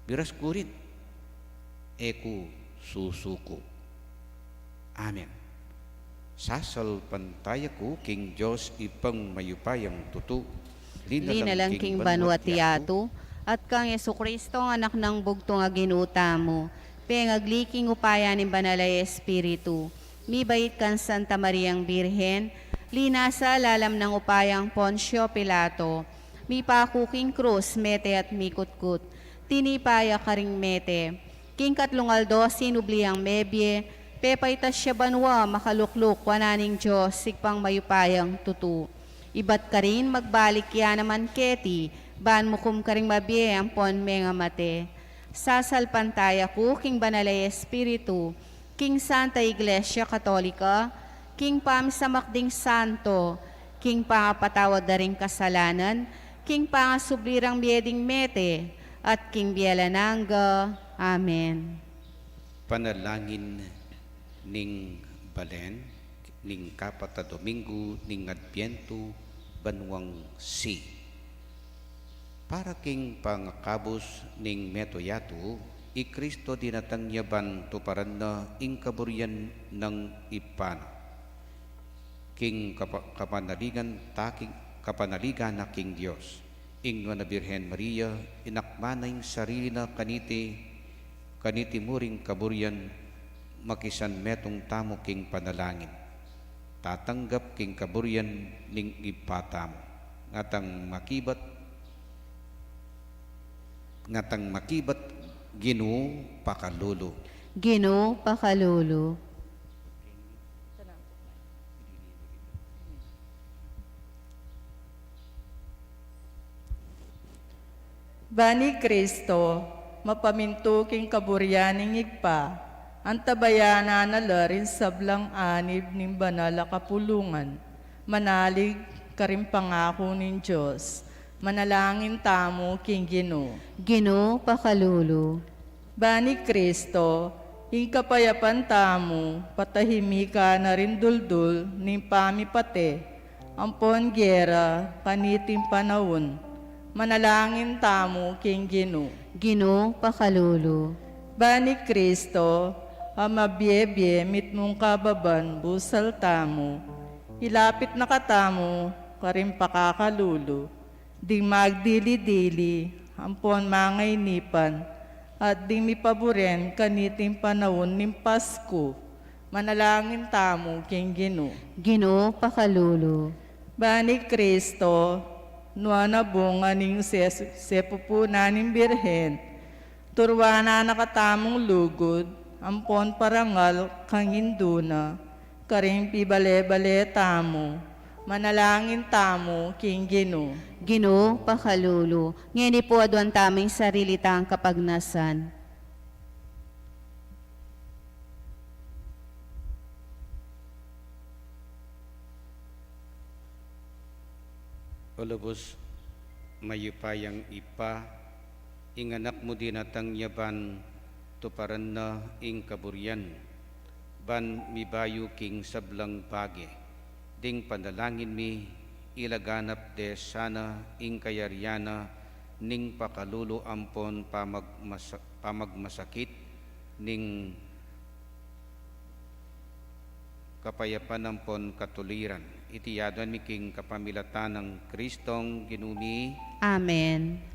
biras ku rin, e ku susuko. Amen. Sasalpantaya ku king Dios Ibpang mayupayang tutu, linalang king banua at yatu, at kang Jesucristo, ang Anak nang bugtung a Ginu tamu, pengagli king upaya ning Banal a Espiritu, mibait kang Santa Mariang Birhen, linasa lalam nang upayang Poncio Pilato, mipaku king krus, mete at mikutkut, tinipa ya karing mete. King katlung aldo, sinubli yang mebie, pepaitas ya banua, makalukluk wanan ning Dios Ibpang mayupayang tutu. Ibat karin magbalik ya naman keti, ban mukum karing mabie ampon mengamate. Sasalpantaya ku king Banal a Espiritu, king Santa Iglesia Katolika, king pamisamak ding santo, king pangapatawad da ring kasalanan, king pangasubli rang mie ding mete, at king bie alang angga. Amen. Panalangin ning Balen ning kapat a Domingo ning Adbientu, banuang si. Para king pangakabus ning meto yatu, i Kristo dinatang ya ban tuparan na ing kaburian nang Ibpa na. King kapa-, kapanaligan ta king, kapanaligan na king Dios. Ing Nuan a Birhen Maria, inakma na ing sarili na kaniti, kaniti muring kaburian, makisanmetung tamu king panalangin. Tatanggap king kaburian ning Ibpa tamu. Ngatang makibat, ngatang makibat, Ginu pakalulu. Ginu pakalulu. Ban i Kristo, mapamintu king kaburian ning Ibpa, antabayanan na la ring sablang anib ning banal a kapulungan, manalig karing pangaku ning Dios, manalangin tamu king Ginu. Ginu pakalulu. Ban i Kristo, ing kapayapan tamu, patahimikan na ring duldul ning pamipate, ampon gera, kaniting panaun. Manalangin tamu king Ginu. Ginu pakalulu. Ban i Kristo, a mabie-bie mitmung kababan busal tamu, ilapit na katamu karing pakakalulu, ding magdili-dili, ampon mangainipan, at ding mipaburen kaniting panaun ning Pasku, manalangin tamu king Ginu. Ginu pakalulu. Ban i Kristo, nuan a bunga ning ses-, sepupunan ning Birhen, turuan na katamung lugud, ampon parangal kang Indu na, karing pibale-bale tamu, manalangin tamu king Ginu. Ginu pakalulu. Ngeni pu aduan tamu ing sarili tang kapagnasan. O lubus mayupayang Ibpa, ing Anak mu dinatang ya ban tuparan na ing kaburian, ban mibayu king sablang bage. Ding panalangin mi, ilaganap de sana ing kayarian na ning pakalulu ampon pamagmasa-, pamagmasakit ning kapayapan ampon katuliran. Iti aduan mi king kapamilatan nang Kristong Ginu mi. Amen.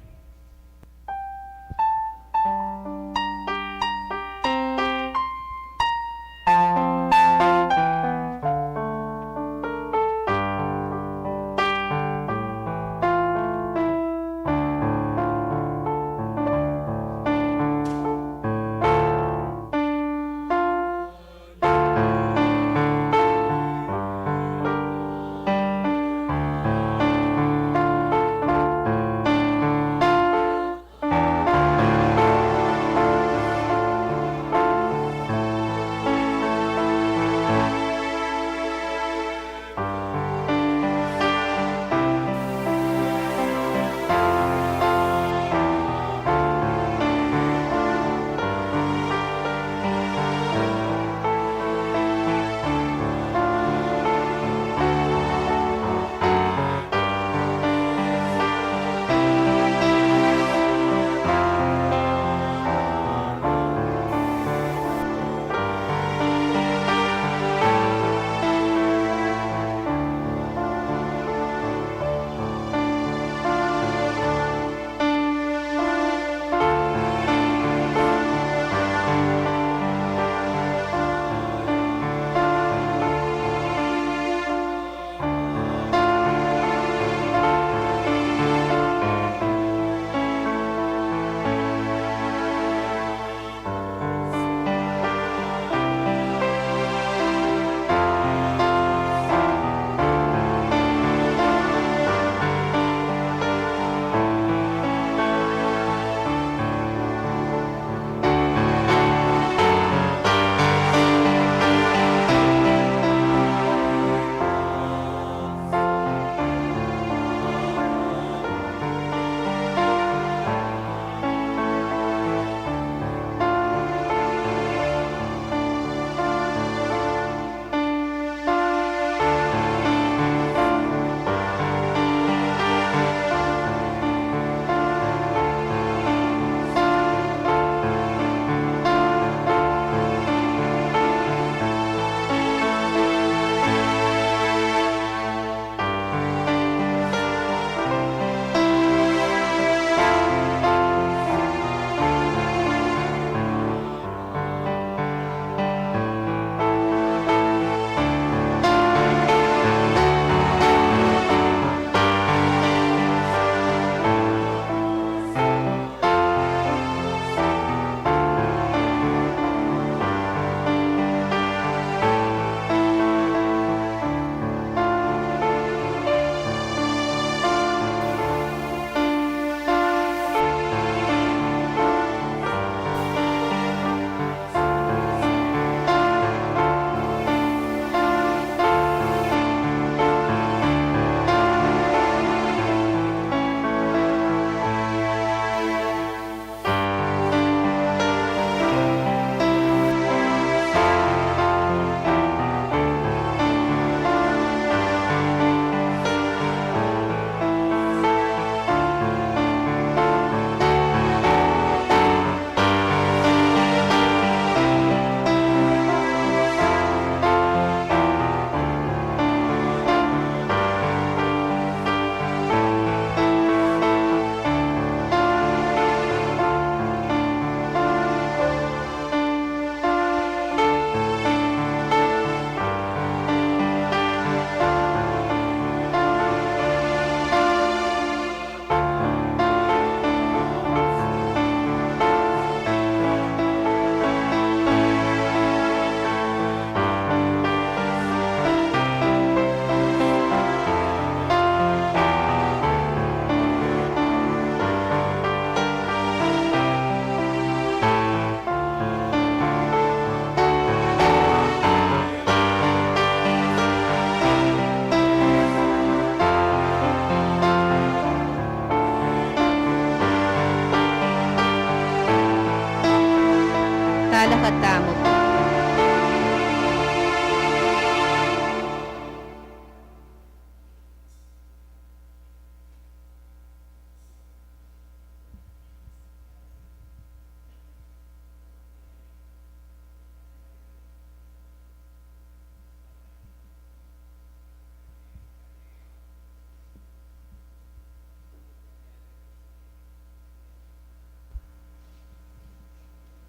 tamu po.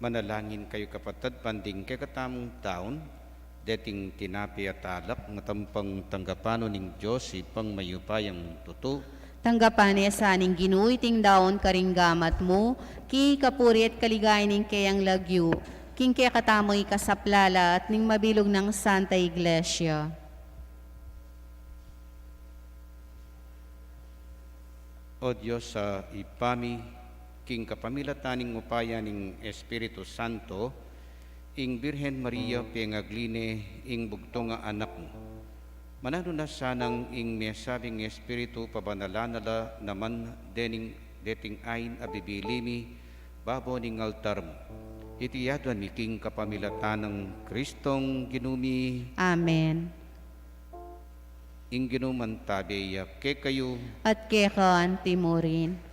Manalangin kayu, kapatad, ban ding kekatamung daun, deting tinape at alak, matampang tanggapan no ning Dios, Ibpang mayupayang tutu. Tanggapan ne sa ning Ginu iting daun karing gamat mu, king kapurian at kaligayan ning keyang lagyu, king kekatamu ing kasaplalan at ning mabilug nang Santa Iglesia. O Dios a Ibpa mi, king kapamilatan ning upaya ning Espiritu Santo, ing Birhen Maria pengagli ne ing bugtung a anak mu. Mananu na sanang ing mesabing Espiritu pabanalan na la naman dening, deting ain a bibili mi babo ning altar mu. Iti aduan mi king kapamilatan nang Kristong Ginu mi. Amen. Ing Ginu mantabe ya kekayu. At keka anti mu rin.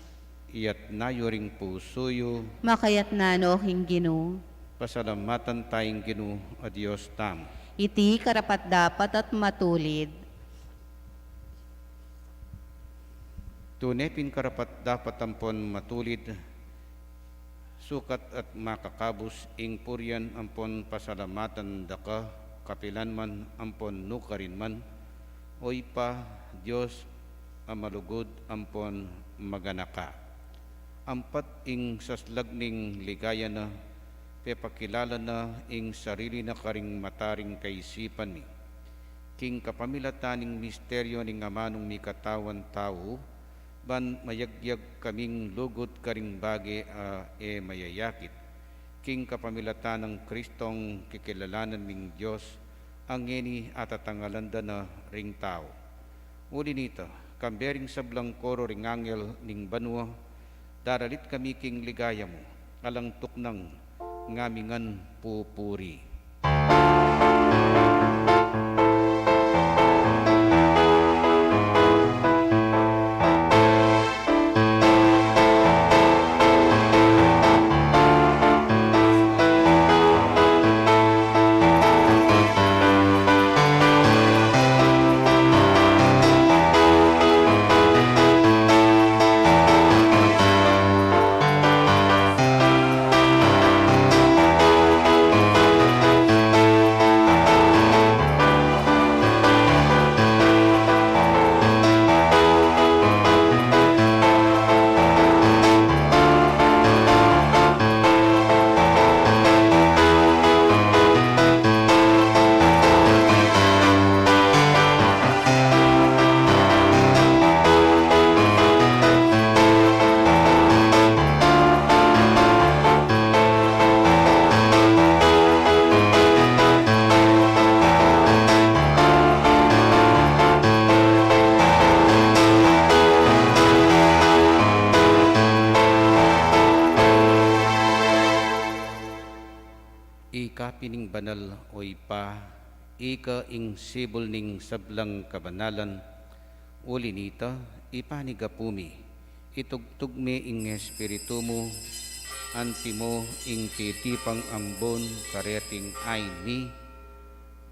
Iyatna yu ring pusu yu. Makayatna no king Ginu. Pasalamatan ta ing Ginu a Dios tamu. Iti karapat-dapat at matulid. Tune pin karapat-dapat ampon matulid, sukat at makakabus ing purian ampon pasalamatan da ka, kapilan man ampon nukarin man, O Ibpa, Dios a malugud ampon maganaka. Ampat ing saslag ning ligaya na, pepakilala na ing sarili na karing mata ring kaisipan mi. King kapamilatan ning misteryo ning amanung mikatawan tau, ban mayagyag kaming lugud karing bage a e mayayakit, king kapamilatan nang Kristong kikilalanan ming Dios, a ngeni atatangalan da na ring tau. Uli nita, kambe ring sablang koro ring angel ning banua, daralit kami king ligaya mu, alang tuknang ngamingan pupuri. Ika pin ing banal, O Ibpa, ika ing sibul ning sablang kabanalan. Uli nita, ipanigapu mi, itugtug me ing Espiritu mu, antimo ing titipang ambon kareting ain mi,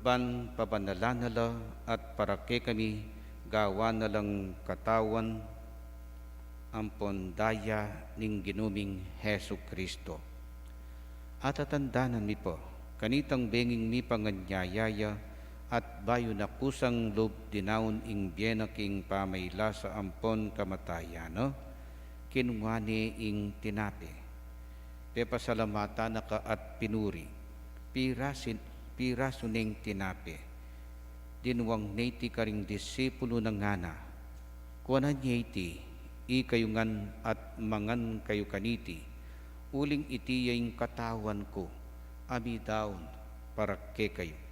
ban pabanalan na la at para kekami gawan na lang katawan ampon daya ning Ginu ming Jesu-Cristo. Atatandanan mi pa, kanitang benging mipanganyaya ya, at bayu na kusang lub dinaun ing bie na king pamailasa ampon kamatayan na, kinua ne ing tinape, pepasalamatan na ka at pinuri, pirasin, pirasu neng tinape, dinuang ne iti karing disipulu na ngana, kuanan ye iti, ikayu ngan at mangan kayu kaniti, uling iti ya ing katawan ku, a midaun para kekayu.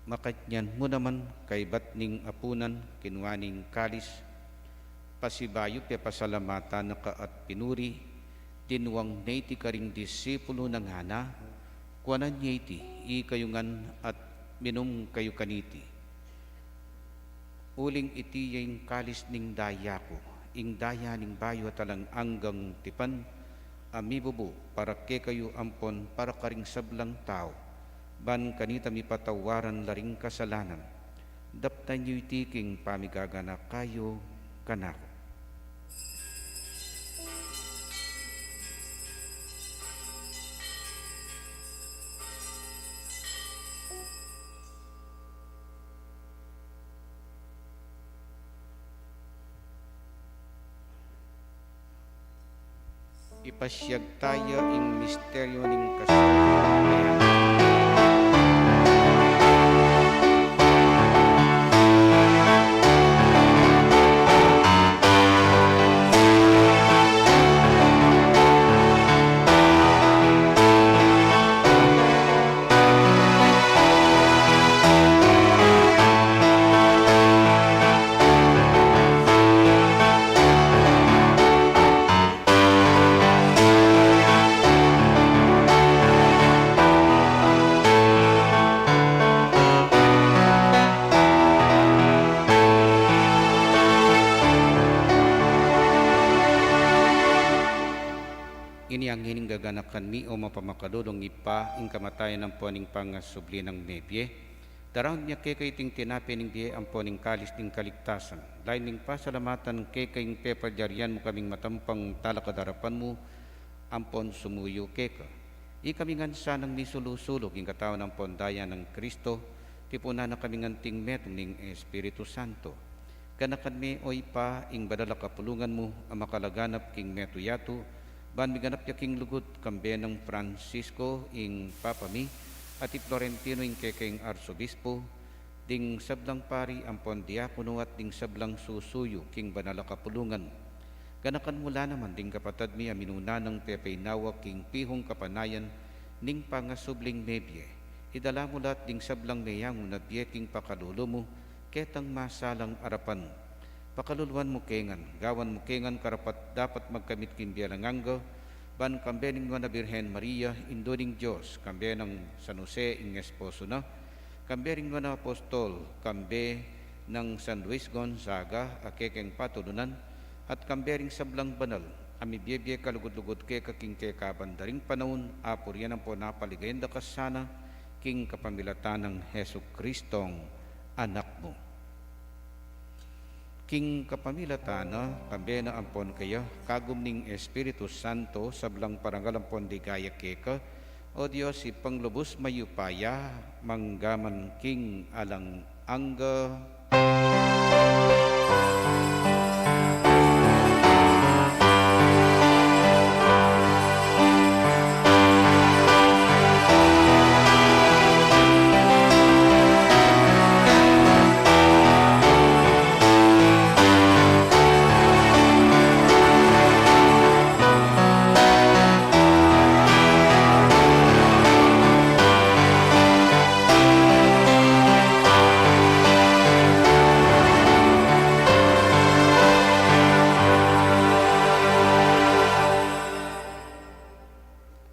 Makanyan mu naman, kaybat ning apunan, kinua ne ing kalis, pasibayu pepasalamatan na ka at pinuri, dinuang ne iti karing disipulu na, ngana: Kuanan ye iti, ikayu ngan at minum kayu kaniti. Uling iti ya ing kalis ning daya ku, ing daya ning bayu at alang anggang tipan, a mibubu para kekayu ampon para karing sablang tau, ban kanita mipatawaran la ring kasalanan. Daptan yu iti king pamigaganaka yu kanaku. Ipasiag taya ing misteryu ning kasalukuyan. Ini ngeni ing gaganakan mi, o mapamakalulung Ibpa, ing kamatayan ampon ing pangasubli nang mebie. Daraun mi keka iting tinape ning bie ampon ing kalis ning kaligtasan, lalu ming pasalamatan keka ing pepalyarian mu kaming matampang talakad king arapan mu ampon sumuyu keka. Ikami ngan sanang misulu-sulu king katawan ampon daya nang Kristo, tipunan na kami ngan anting metung ning Espiritu Santo. Ganakan me, o Ibpa, ing banal a kapulungan mu a makalaganap king metung yatu, ban miganap ya king lugud, kambe nang Francisco ing Papa mi, at i Florentino ing kekeng Arsobispo, ding sablang pari ampon diakono at ding sablang susuyu king banal a kapulungan. Ganakan mu la naman ding kapatad mi a minuna nang pepainawa king pihung kapanayan ning pangasubling mebie. Idala mu la at ding sablang meyangu na bie king pakalulu mu, ketang masalang arapan. Pakaluluan mu ke ngan, gawan mu ke ngan karapat-dapat magkamit king bie alang angga, ban kambe ning Nuan a Birhen Maria, Indu ning Dios, kambe nang San Jose ing esposo na, kambe ring Nuan a Apostol, kambe nang San Luis Gonzaga a kekeng patulunan, at kambe ring sablang banal a mibie-bie kalugud-lugud keka king kekaban da ring panaun, apurian ampon apaligayan da ka sana, king kapamilatan nang Jesucristong Anak mu. King kapamilatan na, kambe na ampon keya, kagum ning Espiritu Santo, sablang parangal ampon ligaya keka, o Dios, Ibpang lubus mayupaya, mangga man king alang angga.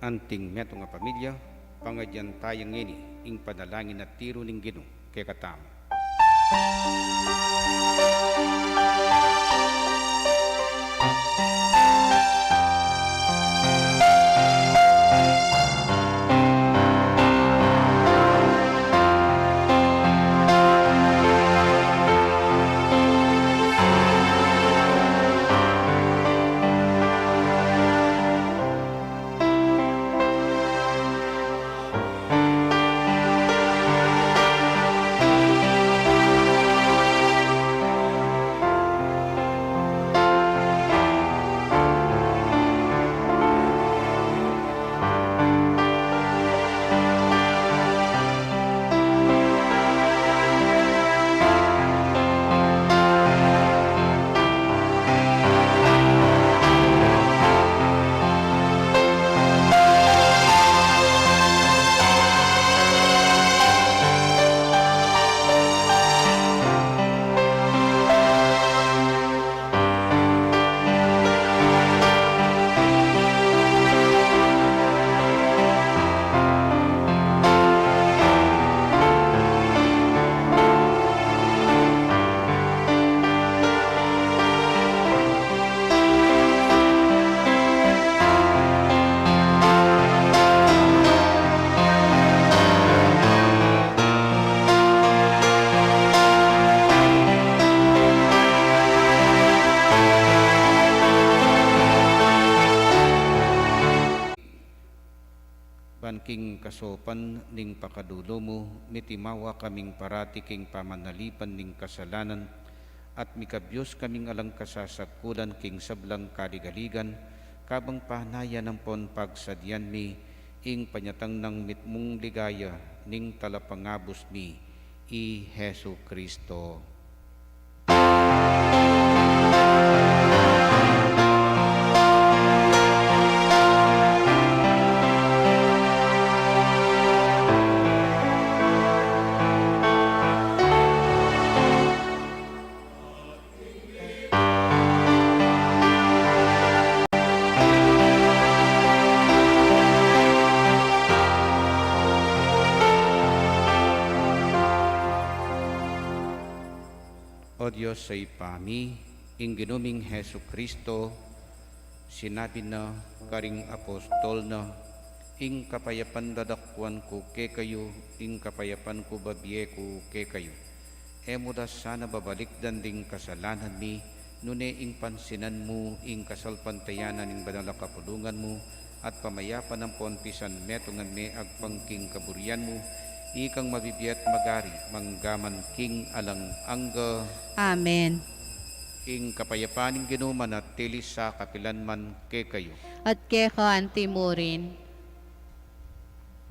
Anting metung a pamilya, pangadyan taya ngeni ing panalangin a tiru ning Ginu kekatamu. king kasaupan ning pakalulu mu, mitimawa kaming parati king pamanalipan ning kasalanan, at mikabyus kaming alang kasasagkulan king sablang kaligaligan, kabang panayan ampon pagsadyan mi ing panyatang nang mitmung ligaya ning talapangabus mi, i Jesu Cristo. O Dios a Ibpa mi, ing Ginu ming Jesu Cristo, sinabi na karing apostol na, "Ing kapayapan dadakuan ku kekayu, ing kapayapan ku babie ku kekayu." E mu da sana babalikdan ding kasalanan mi, nune ing pansinan mu ing kasalpantayanan ning banal a kapulungan mu, at pamayapan ampon pisanmetungan me agpang king kaburian mu, ikang mabibie at magari manggaman king alang angga. Amen. Ing kapayapan ning Ginu manatili sa kapilan man kekayu. At keka anti mu rin.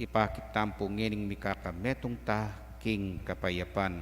Ipakit tamu pu ngening mikakametung ta king kapayapan.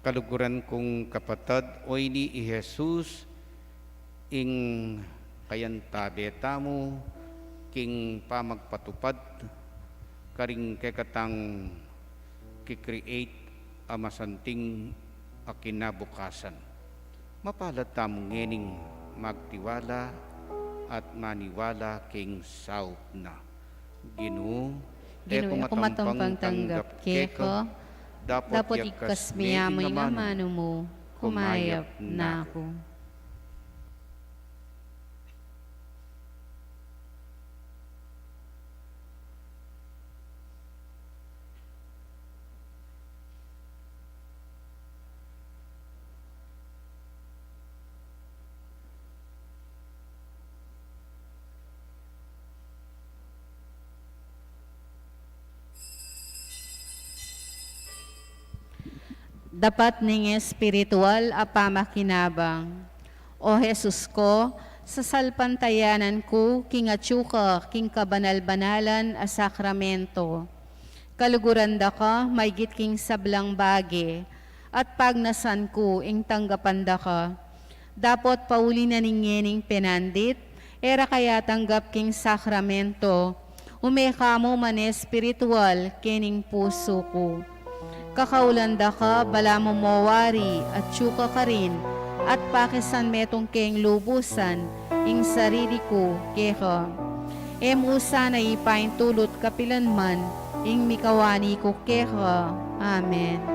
Kaluguran kung kapatad, o ini i Jesus, ing kayantabe tamu king pamagpatupad karing kekatang ki-create a masanting a kinabukasan. Mapalad tamu ngening magtiwala at maniwala king saup na. Ginu, Ginu, e ku matampang tanggap keka, dapot igkas me ing amanu mu, kumayap na ku. Dapat ning espiritual a pamakinabang. O Jesus ko, sasalpantayanan ku king atyu ka king kabanal-banalan a sakramento. Kaluguran da ka maygit king sablang bage, at pagnasan ku ing tanggapan da ka. Dapot pauli na ning ngening penandit, e ra ka yatanggap king sakramento, ume ka mu man espiritual kening pusu ku. Kakaulan da ka, balamu mo wari, atyu ka karin, at pakisanmetung keng lubusan ing sarili ku keka. E mu sana ipaintulut kapilan man ing mikawani ku keka. Amen.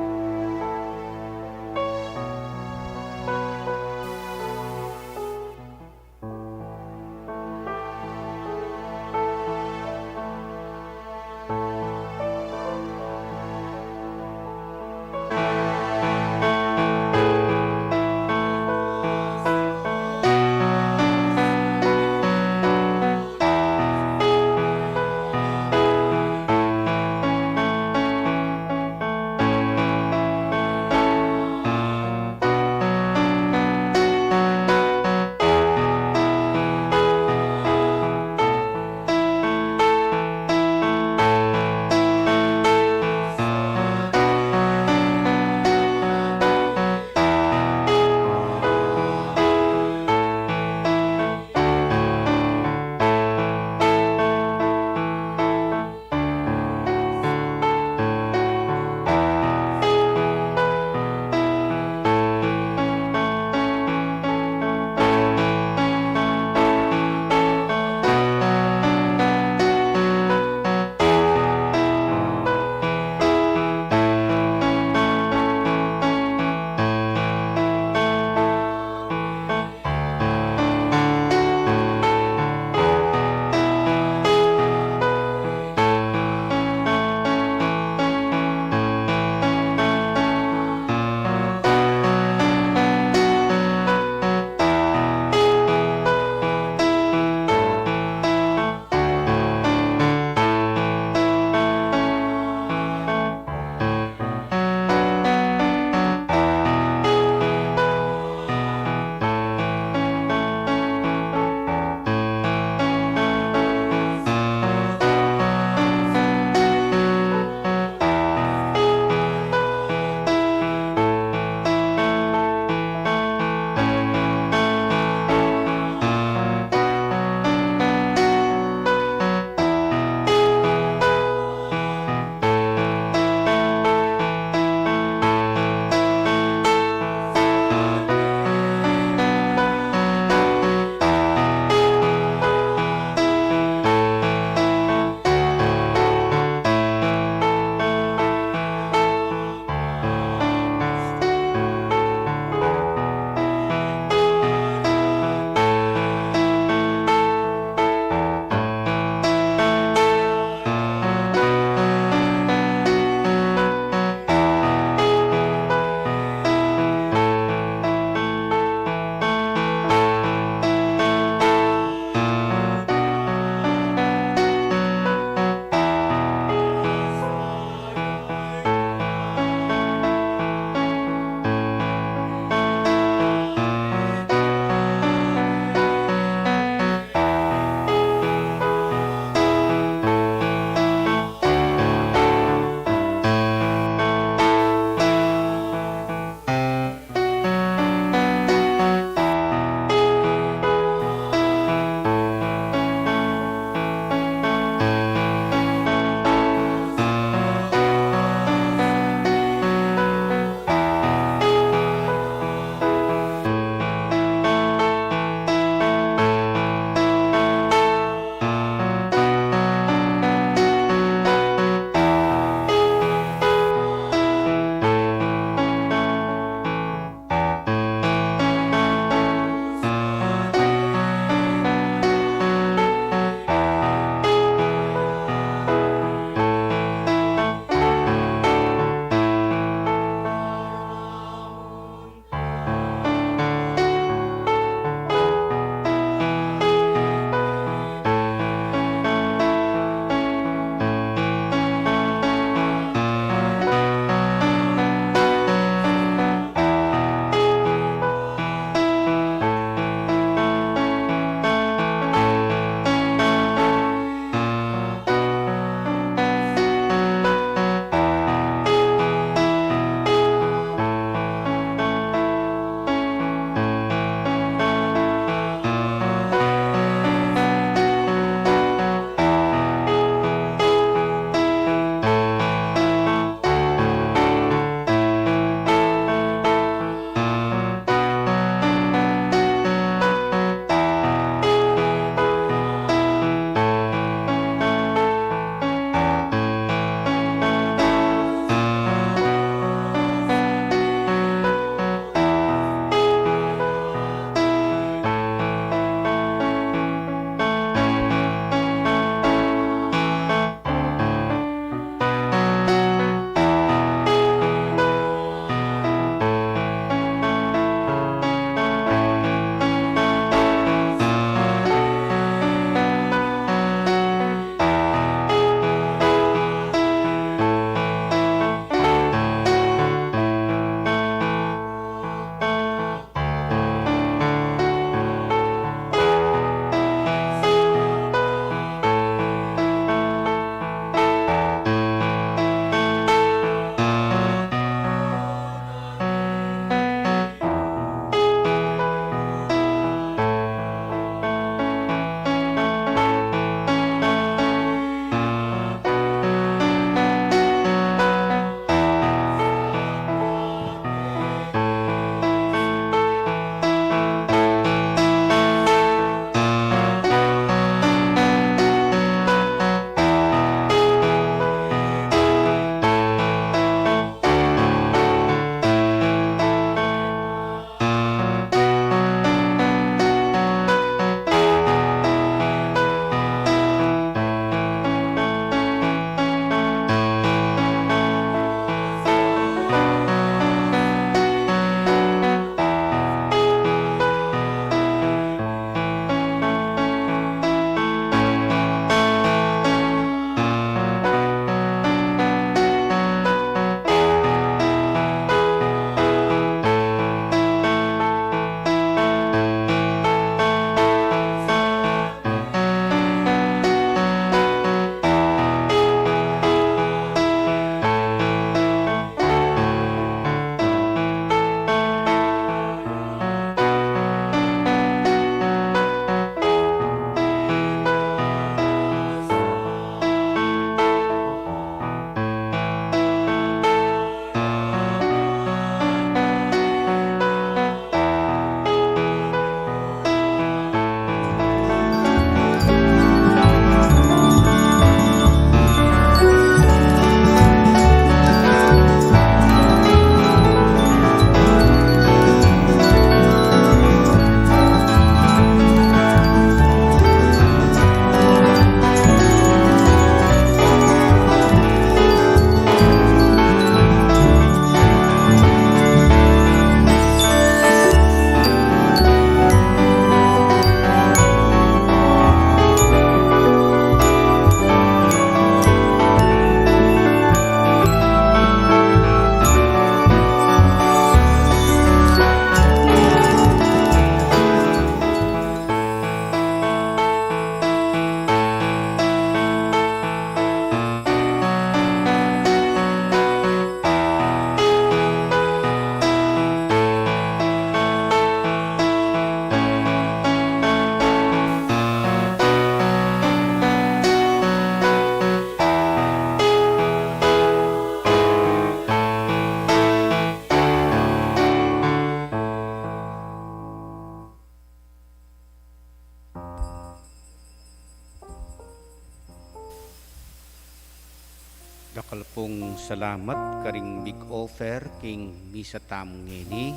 Dakal pung salamat karing mig-offer king misa tamu ngeni.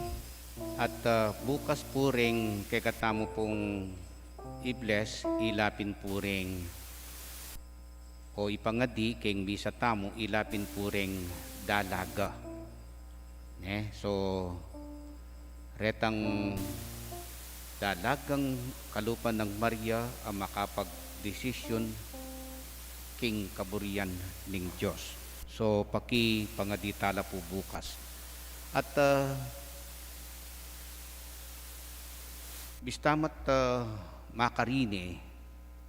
At, ah, bukas pu reng kekatamu pung i-bless, ila pin pu reng o ipangadi king misa tamu, ila pin pu reng dalaga. Ne? So, retang dalagang kalupa nang Maria a makapagdesisyon king kaburian ning Dios. So, pakipangadi tala pu bukas. At, ah, bista mat, ah, makarine,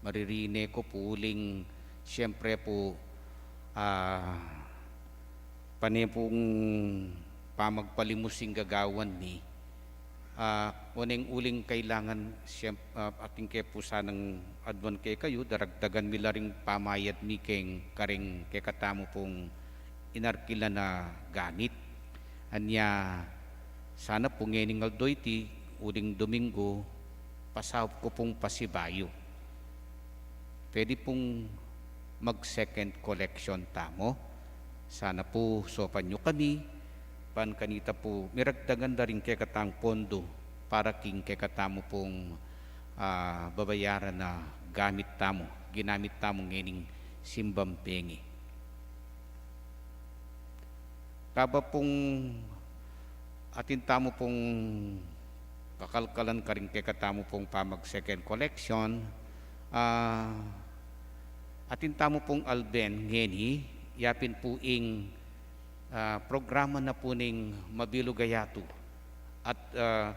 maririne ku pu uling, siyempre pu, ah, pane pung pamagpalimus ing gagawan mi. Ah, oneng uling kailangan, siyem-, ah, atin ke pu sanang adwan kekayu, daragdagan mi la ring pamayad mi keng karing kekatamu pung inarkilan a gamit. Anya, sana pu ngening aldo iti, uling Domingo, pasaup ku pung pasibayu. Pwede pung mag-second collection tamu. Sana pu saupan yu kami, ban kanita pu miragdagan da ring kekatang pondo para king kekatamu pung, ah, babayaran a gamit tamu, ginamit tamu ngening simbang pengi. Kaba pung atin tamu pung kakalkalan karing kekatamu pung pamag-second collection, ah, atin tamu pung alben ngeni, yapin pu ing, ah, programa na pu ning mabilug a yatu. At, ah,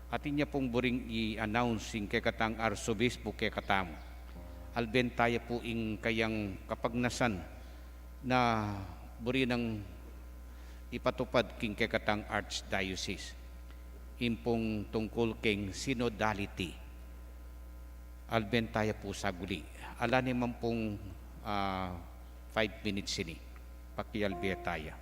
atin ya pung buring i-announce ing kekatang arsobispo kekatamu. Alben taya pu ing kayang kapagnasan na buri nang ipatupad king kekatang archdiocese. Ing pung tungkul king synodality. Alben taya pu saguli. Ala ne man pung, ah, five minutes ini. Pakialbe taya.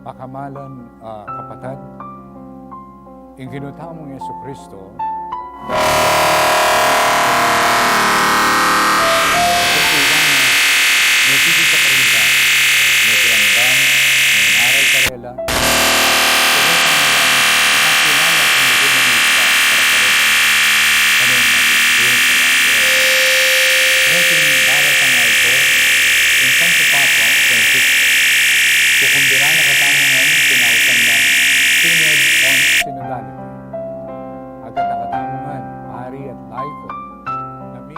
Pakamalan, ah, kapatad, ing Ginu tamung Jesucristo, Kukumbira na katamu ngan king ausan dang Synod on Synodality. Agkatamu ngan, pari at laiko, na mi-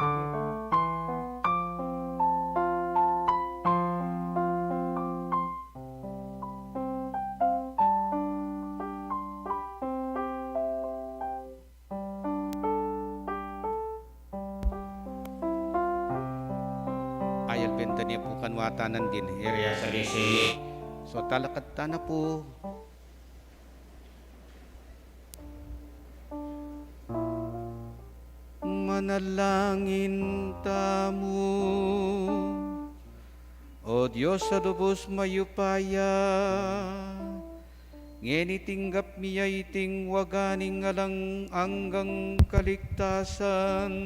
Ay, alben ta ne pu kanwa ta nandin, area sa D C E. So, talakad ta na pu. Manalangin tamu. O Dios a lubus mayupaya, ngeni tinggap mi ya iting waga ning alang anggang kaligtasan.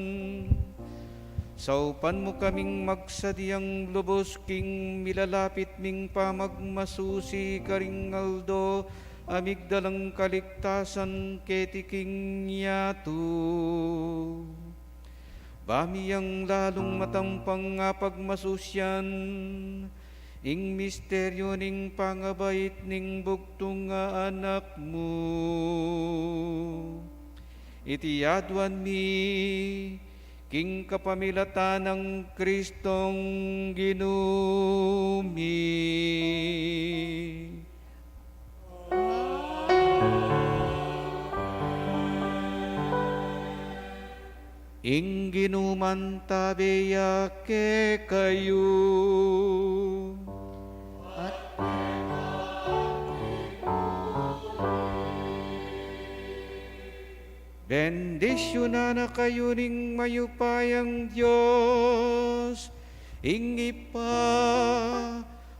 Saupan mu kaming magsadiang lubus king milalapit ming pamagmasusi karing aldo a migdalang kaligtasan keti king yatu. Ba mi yang lalung matampang a pagmasusian ing misteryu ning pangabait ning bugtung a Anak mu. Iti aduan mi king kapamilatan nang Kristong Ginu mi. Ing Ginu mantabe ya kekayu. Bendisyunan na kayu ning mayupayang Dios, ing Ibpa,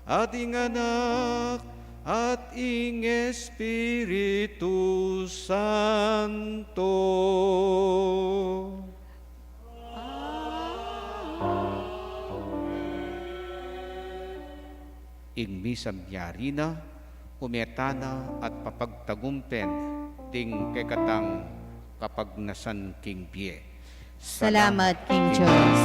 at ing Anak, at ing Espiritu Santo. Ing misang miyari na, ume tana at papagtagumpen ding kekatang kapagnasan king bie. Salamat king Dios.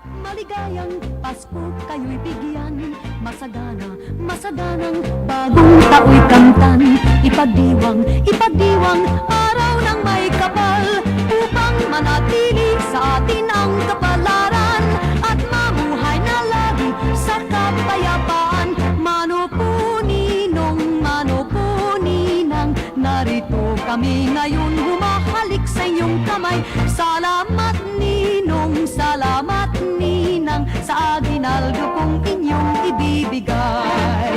Maligayang Pasko kayo'y bigyan, masagana, masaganang bagong tao'y kamtan, ipagdiwang, ipagdiwang araw ng may kapal, upang manatili sa atin ang kapalaran at mamuhay na lagi sa kapayapaan. Mano po ninong, mano po ninang, narito kami ngayon, humahalik sa inyong kamay. Salamat ninong, salamat ninang, sa aginaldo kong inyong ibibigay.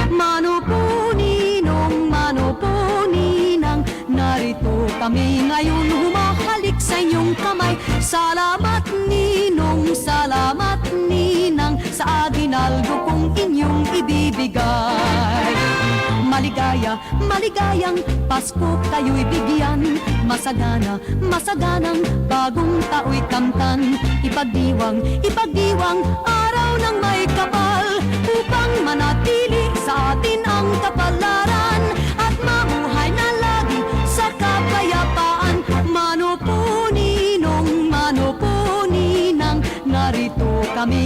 Mano po ninong, mano po ninang, narito kami ngayon, humahalik sa inyong kamay. Salamat ninong, salamat ninang, sa aginaldo kong inyong ibibigay. Maligaya, maligayang Pasko kayo'y bigyan, masagana, masaganang bagong tao'y kamtan, ipagdiwang, ipagdiwang araw ng may kapal, upang manatili sa atin ang kapalaran at mamuhay na lagi sa kapayapaan. Mano po ninong, mano po ninang, narito kami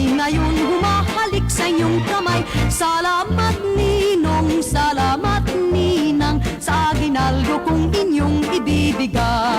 Salamat, Ninong, salamat, Ninang, sa aginaldo kung inyong ibibigay.